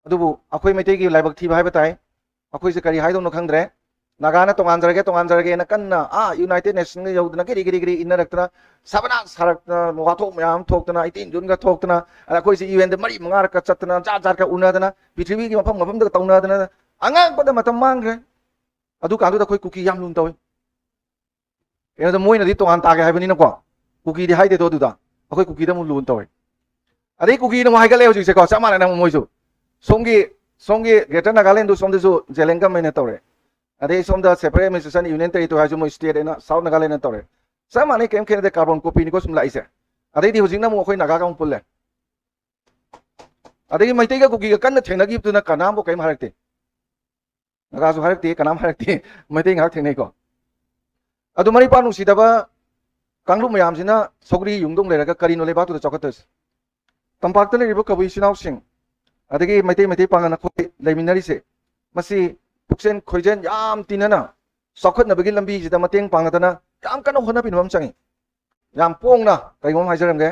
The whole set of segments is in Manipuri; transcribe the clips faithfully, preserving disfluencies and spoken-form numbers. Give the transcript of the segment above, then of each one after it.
ꯑꯗꯨꯕꯨ ꯑꯩꯈꯣꯏ ꯃꯩꯇꯩꯒꯤ ꯂꯥꯏꯕꯛ ꯊꯤꯕ ꯍꯥꯏꯕ ꯇꯥꯏ꯫ ꯑꯩꯈꯣꯏꯁꯦ ꯀꯔꯤ ꯍꯥꯏꯗꯧꯅꯣ ꯈꯪꯗ꯭ꯔꯦ꯫ ꯅꯥꯒꯥꯅ ꯇꯣꯉꯥꯟꯖꯔꯒꯦ, ꯇꯣꯉꯥꯟꯖꯔꯒꯦꯅ ꯀꯟꯅ ꯑꯥ ꯌꯨꯅꯥꯏꯇꯦꯗ ꯅꯦꯁꯟꯒ ꯌꯧꯗꯅ ꯀꯔꯤ ꯀꯔꯤ ꯀꯔꯤ ꯏꯟꯅꯔꯛꯇꯅ, ꯁꯕꯅꯥ ꯁꯥꯔꯛꯇꯅ, ꯋꯥꯊꯣꯛ ꯃꯌꯥꯝ ꯑꯃ ꯊꯣꯛꯇꯅ, ꯑꯩꯇꯤꯟ ꯖꯨꯟꯒ ꯊꯣꯛꯇꯅ, ꯑꯗ ꯑꯩꯈꯣꯏꯁꯦ ꯌꯨ ꯑꯦꯟꯗ ꯃꯔꯤ ꯃꯉꯥꯔꯛꯀ ꯆꯠꯇꯅ, ꯖꯥꯠ ꯖꯥꯠꯀ ꯎꯅꯗꯅ, ꯄ꯭ꯔꯤꯊꯤꯕꯤꯒꯤ ꯃꯐꯝ ꯃꯐꯝꯗꯒ ꯇꯧꯅꯗꯅ, ꯑꯉꯥꯡꯕꯗ ꯃꯇꯝ ꯃꯥꯡꯈ꯭ꯔꯦ꯫ ꯑꯗꯨꯀꯥꯟꯗꯨꯗ ꯑꯩꯈꯣꯏ ꯀꯨꯀꯤ ꯌꯥꯝ ꯂꯨꯅ ꯇꯧꯏ꯫ ꯀꯩꯅꯣꯗ ꯃꯣꯏꯅꯗꯤ ꯇꯣꯉꯥꯟ ꯇꯥꯒꯦ ꯍꯥꯏꯕꯅꯤꯅꯀꯣ, ꯀꯨꯀꯤꯗꯤ ꯍꯥꯏꯗꯦꯗꯣ ꯑꯗꯨꯗ, ꯑꯩꯈꯣꯏ ꯀꯨꯀꯤꯗ ꯑꯃꯨꯛ ꯂꯨꯅ ꯇꯧꯏ꯫ ꯑꯗꯩ ꯀꯨꯀꯤꯅ ꯑꯃꯨꯛ ꯍꯥꯏꯒꯠꯂꯦ ꯍꯧꯖꯤꯛꯁꯦꯀꯣ, ꯆꯞ ꯃꯥꯟꯅꯅ ꯑꯃꯨꯛ ꯃꯣꯏꯁꯨ꯫ ꯁꯣꯝꯒꯤ, ꯁꯣꯝꯒꯤ ꯒ꯭ꯔꯦꯇꯔ ꯅꯥꯒꯥꯂꯦꯟꯗꯨ ꯁꯣꯝꯗꯁꯨ ꯖꯦꯂꯦꯡꯒꯝ ꯍꯥꯏꯅ ꯇꯧꯔꯦ꯫ ꯑꯗꯩ ꯁꯣꯝꯗ ꯁꯦꯄꯔꯦꯠ ꯑꯦꯗꯃꯤꯅꯤꯁꯇ꯭ꯔꯦꯁꯟ ꯌꯨꯅꯤꯌꯟ ꯇꯦꯔꯤꯇꯣꯔꯤ ꯍꯥꯏꯁꯨ ꯃꯣꯏ ꯁ꯭ꯇꯦꯠ ꯍꯥꯏꯅ ꯁꯥꯎꯠ ꯅꯥꯒꯥꯂꯦꯟꯗꯅ ꯇꯧꯔꯦ꯫ ꯆꯞ ꯃꯥꯟꯅꯩ, ꯀꯩꯝ ꯈꯦꯠꯅꯗꯦ, ꯀꯥꯔꯕꯣꯟ ꯀꯣꯄꯤꯅꯤꯀꯣ ꯁꯨꯝ ꯂꯥꯛꯏꯁꯦ꯫ ꯑꯗꯩꯗꯤ ꯍꯧꯖꯤꯛꯅ ꯑꯃꯨꯛ ꯑꯩꯈꯣꯏ ꯅꯥꯒꯥꯒ ꯑꯃꯨꯛ ꯄꯨꯜꯂꯦ꯫ ꯑꯗꯒꯤ ꯃꯩꯇꯩꯒ ꯀꯨꯀꯤꯒ ꯀꯟꯅ ꯊꯦꯡꯅꯈꯤꯕꯗꯨꯅ ꯀꯅꯥꯝꯕꯨ ꯀꯔꯤꯝ ꯍꯥꯏꯔꯛꯇꯦ꯫ ꯅꯥꯒꯥꯁꯨ ꯍꯥꯏꯔꯛꯇꯦ, ꯀꯅꯥꯝ ꯍꯥꯏꯔꯛꯇꯦ꯫ ꯃꯩꯇꯩ ꯉꯥꯏꯍꯥꯛ ꯊꯦꯡꯅꯩꯀꯣ꯫ ꯑꯗꯨ ꯃꯔꯩꯄꯥꯛ ꯅꯨꯡꯁꯤꯗꯕ ꯀꯥꯡꯂꯨꯞ ꯃꯌꯥꯝꯁꯤꯅ ꯁꯧꯒ꯭ꯔꯤ ꯌꯨꯡꯗꯧ ꯂꯩꯔꯒ ꯀꯔꯤꯅꯣ ꯂꯩꯕꯥꯛꯇꯨꯗ ꯆꯥꯎꯈꯠꯇꯣꯏꯁꯦ? ꯇꯝꯄꯥꯛꯇ ꯂꯩꯔꯤꯕ ꯀꯕꯨꯏ ꯏꯆꯤꯟ ꯏꯅꯥꯎꯁꯤꯡ, ꯑꯗꯒꯤ ꯃꯩꯇꯩ, ꯃꯩꯇꯩ ꯄꯥꯡꯒꯜ ꯑꯩꯈꯣꯏ ꯂꯩꯃꯤꯟꯅꯔꯤꯁꯦ, ꯃꯁꯤ ꯄꯨꯛꯆꯦꯟ ꯈꯣꯏꯖꯦꯟ ꯌꯥꯝ ꯇꯤꯟꯅꯅ ꯆꯥꯎꯈꯠꯅꯕꯒꯤ ꯂꯝꯕꯤꯁꯤꯗ ꯃꯇꯦꯡ ꯄꯥꯡꯅꯗꯅ ꯌꯥꯝ ꯀꯟꯅ ꯍꯣꯠꯅꯕꯤꯅꯕ ꯑꯃ ꯆꯪꯉꯤ꯫ ꯌꯥꯝ ꯄꯣꯡꯅ ꯀꯩꯒꯨꯝꯕ ꯑꯃ ꯍꯥꯏꯖꯔꯝꯒꯦ,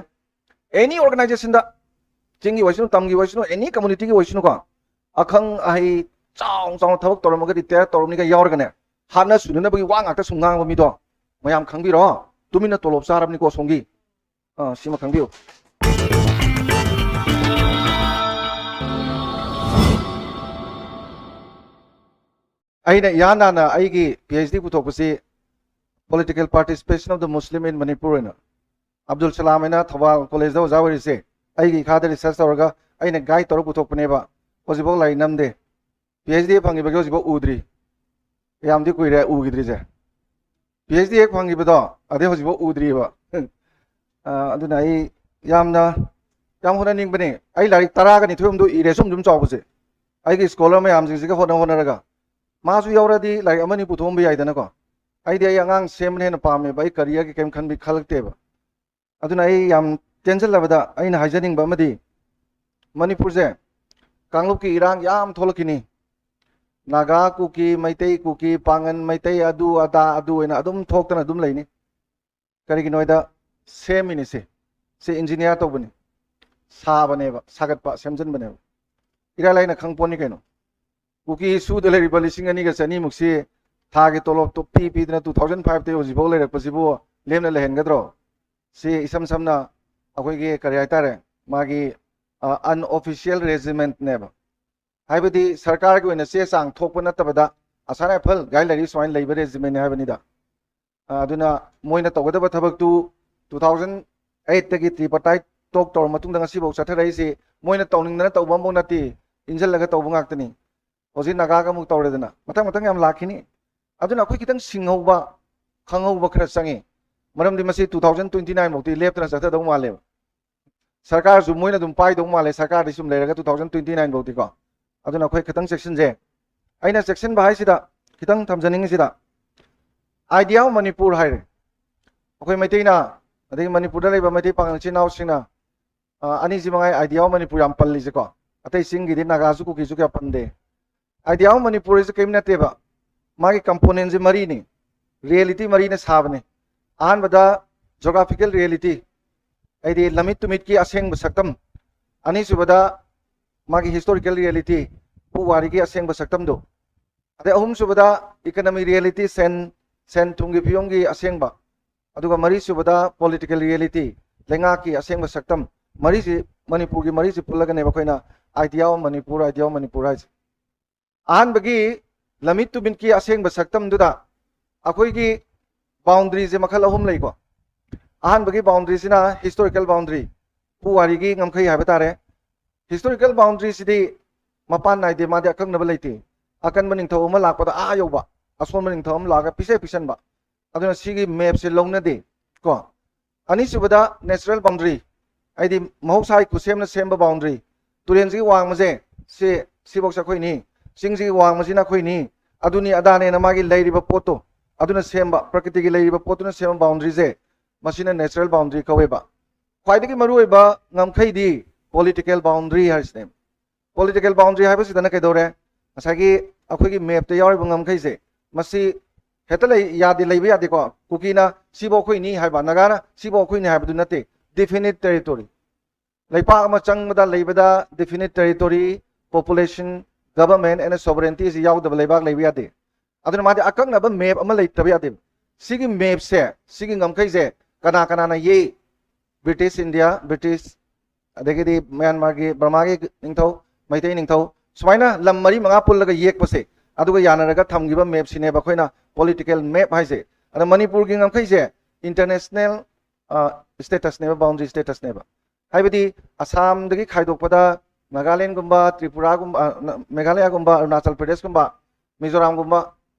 ꯑꯦꯅꯤ ꯑꯣꯔꯒꯅꯥꯏꯖꯦꯁꯟꯗ, ꯆꯤꯡꯒꯤ ꯑꯣꯏꯁꯅꯨ, ꯇꯝꯒꯤ ꯑꯣꯏꯁꯅꯨ, ꯑꯦꯅꯤ ꯀꯝꯃꯨꯅꯤꯇꯤꯒꯤ ꯑꯣꯏꯁꯅꯨꯀꯣ, ꯑꯈꯪ ꯑꯍꯩ ꯆꯥꯎ ꯆꯥꯎꯅ ꯊꯕꯛ ꯇꯧꯔꯝꯃꯒ ꯔꯤꯇꯥꯌꯔ ꯇꯧꯔꯝꯅꯤꯒ ꯌꯥꯎꯔꯒꯅꯦ, ꯍꯥꯠꯅ ꯁꯨꯅꯅꯕꯒꯤ ꯋꯥ ꯉꯥꯛꯇ ꯁꯨꯝ ꯉꯥꯡꯕ ꯃꯤꯗꯣ ꯃꯌꯥꯝ ꯈꯪꯕꯤꯔꯣ, ꯇꯨꯃꯤꯟꯅ ꯇꯣꯂꯣꯞ ꯆꯥꯔꯕꯅꯤꯀꯣ ꯁꯣꯝꯒꯤ꯫ ꯑꯥ, ꯁꯤꯃ ꯈꯪꯕꯤꯌꯨ꯫ ꯑꯩꯅ ꯏꯍꯥꯟ ꯍꯥꯟꯅ ꯑꯩꯒꯤ ꯄꯤ ꯑꯩꯆ ꯗꯤ ꯄꯨꯊꯣꯛꯄꯁꯤ Political Participation of the Muslim in Manipur ꯑꯣꯏꯅ ꯑꯕꯗꯨꯜ ꯁꯂꯥꯝ ꯍꯥꯏꯅ ꯊꯧꯕꯥꯜ ꯀꯣꯂꯦꯖꯇ ꯑꯣꯖꯥ ꯑꯣꯏꯔꯤꯁꯦ, ꯑꯩꯒꯤ ꯏꯈꯥꯗ ꯔꯤꯁꯔꯁ ꯇꯧꯔꯒ ꯑꯩꯅ ꯒꯥꯏꯗ ꯇꯧꯔꯒ ꯄꯨꯊꯣꯛꯄꯅꯦꯕ꯫ ꯍꯧꯖꯤꯛꯐꯥꯎ ꯂꯥꯏꯔꯤꯛ ꯅꯝꯗꯦ꯫ ꯄꯤ ꯑꯩꯆ ꯗꯤ ꯐꯪꯈꯤꯕꯒꯤ ꯍꯧꯖꯤꯛꯐꯥꯎ ꯎꯗ꯭ꯔꯤ꯫ ꯌꯥꯝꯗꯤ ꯀꯨꯏꯔꯦ ꯎꯈꯤꯗ꯭ꯔꯤꯁꯦ꯫ ꯄꯤ ꯑꯩꯆ ꯗꯤ ꯍꯦꯛ ꯐꯪꯈꯤꯕꯗꯣ, ꯑꯗꯩ ꯍꯧꯖꯤꯛꯐꯥꯎ ꯎꯗ꯭ꯔꯤꯕ꯫ ꯑ, ꯑꯗꯨꯅ ꯑꯩ ꯌꯥꯝꯅ, ꯌꯥꯝ ꯍꯣꯠꯅꯅꯤꯡꯕꯅꯦ꯫ ꯑꯩ ꯂꯥꯏꯔꯤꯛ ꯇꯔꯥꯒ ꯅꯤꯊꯣꯏ ꯍꯨꯝꯗꯣꯏ ꯏꯔꯦ, ꯁꯨꯝ ꯁꯨꯝ ꯆꯥꯎꯕꯁꯦ꯫ ꯑꯩꯒꯤ ꯁ꯭ꯀꯣꯂꯔ ꯃꯌꯥꯝꯁꯤꯡꯁꯤꯒ ꯍꯣꯠꯅ ꯍꯣꯠꯅꯔꯒ, ꯃꯥꯁꯨ ꯌꯥꯎꯔꯗꯤ ꯂꯥꯏꯔꯤꯛ ꯑꯃꯅꯤ ꯄꯨꯊꯣꯛꯑꯝꯕ ꯌꯥꯏꯗꯅꯀꯣ꯫ ꯑꯩꯗꯤ ꯑꯩ ꯑꯉꯥꯡ ꯁꯦꯝꯕꯅ ꯍꯦꯟꯅ ꯄꯥꯝꯃꯦꯕ, ꯑꯩ ꯀꯔꯤꯌꯔꯒꯤ ꯀꯔꯤꯝ ꯈꯟꯕꯤ ꯈꯜꯂꯛꯇꯦꯕ꯫ ꯑꯗꯨꯅ ꯑꯩ ꯌꯥꯝ ꯇꯦꯟꯁꯤꯜꯂꯕꯗ ꯑꯩꯅ ꯍꯥꯏꯖꯅꯤꯡꯕ ꯑꯃꯗꯤ, ꯃꯅꯤꯄꯨꯔꯁꯦ ꯀꯥꯡꯂꯨꯞꯀꯤ ꯏꯔꯥꯡ ꯌꯥꯝ ꯊꯣꯛꯂꯛꯈꯤꯅꯤ꯫ ꯅꯥꯒꯥ ꯀꯨꯀꯤ, ꯃꯩꯇꯩ ꯀꯨꯀꯤ, ꯄꯥꯉꯟ, ꯃꯩꯇꯩ ꯑꯗꯨ ꯑꯗꯥ ꯑꯗꯨ ꯑꯣꯏꯅ ꯑꯗꯨꯝ ꯊꯣꯛꯇꯅ ꯑꯗꯨꯝ ꯂꯩꯅꯤ꯫ ꯀꯔꯤꯒꯤꯅꯣ ꯍꯥꯏꯗ, ꯁꯦꯝꯃꯤꯅꯤ ꯁꯤ꯫ ꯁꯤ ꯏꯟꯖꯤꯅꯤꯌꯥꯔ ꯇꯧꯕꯅꯤ꯫ ꯁꯥꯕꯅꯦꯕ, ꯁꯥꯒꯠꯄ, ꯁꯦꯝꯖꯤꯟꯕꯅꯦꯕ꯫ ꯏꯔꯥꯏ ꯂꯥꯏꯅ ꯈꯪꯄꯣꯠꯅꯤ ꯀꯩꯅꯣ꯫ ꯀꯨꯀꯤ ꯁꯨꯗ ꯂꯩꯔꯤꯕ ꯂꯤꯁꯤꯡ ꯑꯅꯤꯒ ꯆꯅꯤꯃꯨꯛꯁꯤ ꯊꯥꯒꯤ ꯇꯣꯂꯣꯞ ꯇꯣꯞꯇꯤ ꯄꯤꯗꯅ two thousand five ꯇꯩ ꯍꯧꯖꯤꯛꯐꯥꯎ ꯂꯩꯔꯛꯄꯁꯤꯕꯨ ꯂꯦꯝꯅ ꯂꯩꯍꯟꯒꯗ꯭ꯔꯣ? ꯁꯤ ꯏꯁꯝ ꯁꯝꯅ ꯑꯩꯈꯣꯏꯒꯤ ꯀꯔꯤ ꯍꯥꯏꯇꯥꯔꯦ, ꯃꯥꯒꯤ unofficial regimentꯅꯦꯕ꯫ ꯍꯥꯏꯕꯗꯤ ꯁꯔꯀꯥꯔꯒꯤ ꯑꯣꯏꯅ ꯆꯦ ꯆꯥꯡ ꯊꯣꯛꯄ ꯅꯠꯇꯕꯗ ꯑꯁꯥ ꯔꯥꯏꯐꯜ ꯒꯥꯏ ꯂꯩꯔꯤ ꯁꯨꯃꯥꯏꯅ ꯂꯩꯕ regimentꯅꯤ ꯍꯥꯏꯕꯅꯤꯗ꯫ ꯑꯗꯨꯅ ꯃꯣꯏꯅ ꯇꯧꯒꯗꯕ ꯊꯕꯛꯇꯨ two thousand eightꯇꯒꯤ tripartite talk ꯇꯧꯔ ꯃꯇꯨꯡꯗ ꯉꯁꯤꯐꯥꯎ ꯆꯠꯊꯔꯛꯏꯁꯤ ꯃꯣꯏꯅ ꯇꯧꯅꯤꯡꯗꯅ ꯇꯧꯕ ꯑꯃꯐꯥꯎ ꯅꯠꯇꯦ, ꯏꯟꯁꯤꯜꯂꯒ ꯇꯧꯕ ꯉꯥꯛꯇꯅꯤ꯫ ꯍꯧꯖꯤꯛ ꯅꯥꯒꯥꯒ ꯑꯃꯨꯛ ꯇꯧꯔꯦꯗꯅ, ꯃꯊꯪ ꯃꯊꯪ ꯌꯥꯝ ꯂꯥꯛꯈꯤꯅꯤ꯫ ꯑꯗꯨꯅ ꯑꯩꯈꯣꯏ ꯈꯤꯇꯪ ꯁꯤꯡꯍꯧꯕ, ꯈꯪꯍꯧꯕ ꯈꯔ ꯆꯪꯉꯤ꯫ ꯃꯔꯝꯗꯤ ꯃꯁꯤ two thousand twenty nine ꯐꯥꯎꯗꯤ ꯂꯦꯞꯇꯅ ꯆꯠꯊꯗꯧ ꯃꯥꯜꯂꯦꯕ꯫ ꯁꯔꯀꯥꯔꯁꯨ ꯃꯣꯏꯅ ꯑꯗꯨꯝ ꯄꯥꯏꯗꯧ ꯃꯥꯜꯂꯦ, ꯁꯔꯀꯥꯔꯗꯤ ꯁꯨꯝ ꯂꯩꯔꯒ two thousand twenty nine ꯐꯥꯎꯗꯤꯀꯣ꯫ ꯑꯗꯨꯅ ꯑꯩꯈꯣꯏ ꯈꯤꯇꯪ ꯆꯦꯛꯁꯤꯟꯁꯦ꯫ ꯑꯩꯅ ꯆꯦꯛꯁꯤꯟꯕ ꯍꯥꯏꯁꯤꯗ ꯈꯤꯇꯪ ꯊꯝꯖꯅꯤꯡꯉꯤꯁꯤꯗ, Idea of Manipur ꯍꯥꯏꯔꯦ꯫ ꯑꯩꯈꯣꯏ ꯃꯩꯇꯩꯅ, ꯑꯗꯒꯤ ꯃꯅꯤꯄꯨꯔꯗ ꯂꯩꯕ ꯃꯩꯇꯩ ꯄꯥꯉꯜ ꯏꯆꯤꯟ ꯏꯅꯥꯎꯁꯤꯡꯅ, ꯑ, ꯑꯅꯤꯁꯤ ꯃꯉꯥꯏ Idea of Manipur ꯌꯥꯝ ꯄꯜꯂꯤꯁꯦꯀꯣ꯫ ꯑꯇꯩ ꯆꯤꯡꯒꯤꯗꯤ ꯅꯥꯒꯥꯁꯨ ꯀꯨꯀꯤꯁꯨ ꯀꯌꯥ ꯄꯟꯗꯦ꯫ Idea of Manipur ꯁꯦ ꯀꯔꯤꯝ ꯅꯠꯇꯦꯕ, ꯃꯥꯒꯤ component ꯁꯦ ꯃꯔꯤꯅꯤ, reality ꯃꯔꯤꯅ ꯁꯥꯕꯅꯤ꯫ ꯑꯍꯥꯟꯕꯗ geographical reality, ꯍꯥꯏꯗꯤ ꯂꯝꯃꯤꯠ ꯇꯨꯃꯤꯠꯀꯤ ꯑꯁꯦꯡꯕ ꯁꯛꯇꯝ꯫ ꯑꯅꯤꯁꯨꯕꯗ ꯃꯥꯒꯤ historical reality, ꯄꯨꯋꯥꯔꯤꯒꯤ ꯑꯁꯦꯡꯕ ꯁꯛꯇꯝꯗꯨ꯫ ꯑꯗꯩ ꯑꯍꯨꯝꯁꯨꯕꯗ economy reality, ꯁꯦꯟ, ꯁꯦꯟ ꯊꯨꯝꯒꯤ ꯐꯤꯕꯝꯒꯤ ꯑꯁꯦꯡꯕ꯫ ꯑꯗꯨꯒ ꯃꯔꯤꯁꯨꯕꯗ political reality, ꯂꯩꯉꯥꯛꯀꯤ ꯑꯁꯦꯡꯕ ꯁꯛꯇꯝ꯫ ꯃꯔꯤꯁꯤ, ꯃꯅꯤꯄꯨꯔꯒꯤ ꯃꯔꯤꯁꯤ ꯄꯨꯜꯂꯒꯅꯦꯕ ꯑꯩꯈꯣꯏꯅ Idea of Manipur, Idea of Manipur ꯍꯥꯏꯁꯦ꯫ ꯑꯍꯥꯟꯕꯒꯤ ꯂꯝꯃꯤꯠ ꯇꯨꯃꯤꯠꯀꯤ ꯑꯁꯦꯡꯕ ꯁꯛꯇꯝꯗꯨꯗ ꯑꯩꯈꯣꯏꯒꯤ boundary ꯁꯦ ꯃꯈꯜ ꯑꯍꯨꯝ ꯂꯩꯀꯣ꯫ ꯑꯍꯥꯟꯕꯒꯤ boundary ꯁꯤꯅ historical boundary, ꯄꯨꯋꯥꯔꯤꯒꯤ ꯉꯝꯈꯩ ꯍꯥꯏꯕ ꯇꯥꯔꯦ꯫ Historical boundary ꯁꯤꯗꯤ ꯃꯄꯥꯟ ꯅꯥꯏꯗꯦ, ꯃꯥꯗꯤ ꯑꯀꯛꯅꯕ ꯂꯩꯇꯦ꯫ ꯑꯀꯟꯕ ꯅꯤꯡꯊꯧ ꯑꯃ ꯂꯥꯛꯄꯗ ꯑꯥ ꯌꯧꯕ, ꯑꯁꯣꯟꯕ ꯅꯤꯡꯊꯧ ꯑꯃ ꯂꯥꯛꯑꯒ ꯄꯤꯁꯛ ꯄꯤꯁꯟꯕ꯫ ꯑꯗꯨꯅ ꯁꯤꯒꯤ map ꯁꯦ ꯂꯧꯅꯗꯦ ꯀꯣ꯫ ꯑꯅꯤꯁꯨꯕꯗ natural boundary, ꯍꯥꯏꯗꯤ ꯃꯍꯧꯁꯥꯒꯤ ꯈꯨꯠꯁꯦꯝꯅ ꯁꯦꯝꯕ boundary꯫ ꯇꯨꯔꯦꯟꯁꯤꯒꯤ ꯋꯥꯡꯃꯁꯦ ꯁꯤ, ꯁꯤꯐꯧꯁꯦ ꯑꯩꯈꯣꯏꯅꯤ, ꯆꯤꯡꯁꯤꯒꯤ ꯋꯥꯡꯃꯁꯤꯅ ꯑꯩꯈꯣꯏꯅꯤ, ꯑꯗꯨꯅꯤ ꯑꯗꯥꯅꯦꯅ ꯃꯥꯒꯤ ꯂꯩꯔꯤꯕ ꯄꯣꯠꯇꯣ, ꯑꯗꯨꯅ ꯁꯦꯝꯕ, ꯄ꯭ꯔꯀ꯭ꯔꯤꯇꯤꯒꯤ ꯂꯩꯔꯤꯕ ꯄꯣꯠꯇꯨꯅ ꯁꯦꯝꯕ boundary ꯁꯦ, ꯃꯁꯤꯅ natural boundary ꯀꯧꯋꯦꯕ꯫ ꯈ꯭ꯋꯥꯏꯗꯒꯤ ꯃꯔꯨꯑꯣꯏꯕ ꯉꯝꯈꯩꯗꯤ political boundary ꯍꯥꯏꯁꯤꯅꯦ꯫ Political boundary ꯍꯥꯏꯕꯁꯤꯗꯅ ꯀꯩꯗꯧꯔꯦ? ꯉꯁꯥꯏꯒꯤ ꯑꯩꯈꯣꯏꯒꯤ map ꯇ ꯌꯥꯎꯔꯤꯕ ꯉꯝꯈꯩꯁꯦ, ꯃꯁꯤ ꯍꯦꯛꯇ ꯂꯩ, ꯌꯥꯗꯦ, ꯂꯩꯕ ꯌꯥꯗꯦꯀꯣ꯫ ꯀꯨꯀꯤꯅ ꯁꯤꯐꯧ ꯑꯩꯈꯣꯏꯅꯤ ꯍꯥꯏꯕ, ꯅꯥꯒꯥꯅ ꯁꯤꯐꯧ ꯑꯩꯈꯣꯏꯅꯤ ꯍꯥꯏꯕꯗꯨ ꯅꯠꯇꯦ꯫ Definite territory, ꯂꯩꯄꯥꯛ ꯑꯃ ꯆꯪꯕꯗ ꯂꯩꯕꯗ definite territory, population, government and sovereignty ꯑꯁꯤ ꯌꯥꯎꯗꯕ ꯂꯩꯕꯥꯛ ꯂꯩꯕ ꯌꯥꯗꯦ꯫ ꯑꯗꯨꯅ ꯃꯥꯗꯤ ꯑꯀꯛꯅꯕ ꯃꯦꯞ ꯑꯃ ꯂꯩꯇꯕ ꯌꯥꯗꯦꯕ꯫ ꯁꯤꯒꯤ ꯃꯦꯞꯁꯦ, ꯁꯤꯒꯤ ꯉꯝꯈꯩꯁꯦ ꯀꯅꯥ ꯀꯅꯥꯅ ꯌꯦꯛꯏ? ꯕ꯭ꯔꯤꯇꯤꯁ ꯏꯟꯗꯤꯌꯥ, ꯕ꯭ꯔꯤꯇꯤꯁ, ꯑꯗꯒꯤꯗꯤ ꯃ꯭ꯌꯥꯟꯃꯥꯔꯒꯤ, ꯕꯔꯃꯥꯒꯤ ꯅꯤꯡꯊꯧ, ꯃꯩꯇꯩ ꯅꯤꯡꯊꯧ, ꯁꯨꯃꯥꯏꯅ ꯂꯝ ꯃꯔꯤ ꯃꯉꯥ ꯄꯨꯜꯂꯒ ꯌꯦꯛꯄꯁꯦ, ꯑꯗꯨꯒ ꯌꯥꯅꯔꯒ ꯊꯝꯈꯤꯕ ꯃꯦꯞꯁꯤꯅꯦꯕ ꯑꯩꯈꯣꯏꯅ ꯄꯣꯂꯤꯇꯤꯀꯦꯜ ꯃꯦꯞ ꯍꯥꯏꯁꯦ꯫ ꯑꯗ ꯃꯅꯤꯄꯨꯔꯒꯤ ꯉꯝꯈꯩꯁꯦ ꯏꯟꯇꯔꯅꯦꯁꯅꯦꯜ ꯁ꯭ꯇꯦꯇꯁꯅꯦꯕ, ꯕꯥꯎꯟꯗꯔꯤ ꯁ꯭ꯇꯦꯇꯁꯅꯦꯕ꯫ ꯍꯥꯏꯕꯗꯤ ꯑꯁꯥꯝꯗꯒꯤ ꯈꯥꯏꯗꯣꯛꯄꯗ ꯅꯥꯒꯥꯂꯦꯟꯒꯨꯝꯕ, ꯇ꯭ꯔꯤꯄꯨꯔꯥꯒꯨꯝꯕ, ꯑ, ꯅ-, ꯃꯦꯘꯥꯂꯌꯥꯒꯨꯝꯕ, ꯑꯔꯨꯅꯥꯆꯜ ꯄ꯭ꯔꯗꯦꯁꯀꯨꯝꯕ, ꯃꯤꯖꯣꯔꯥꯝꯒꯨꯝꯕ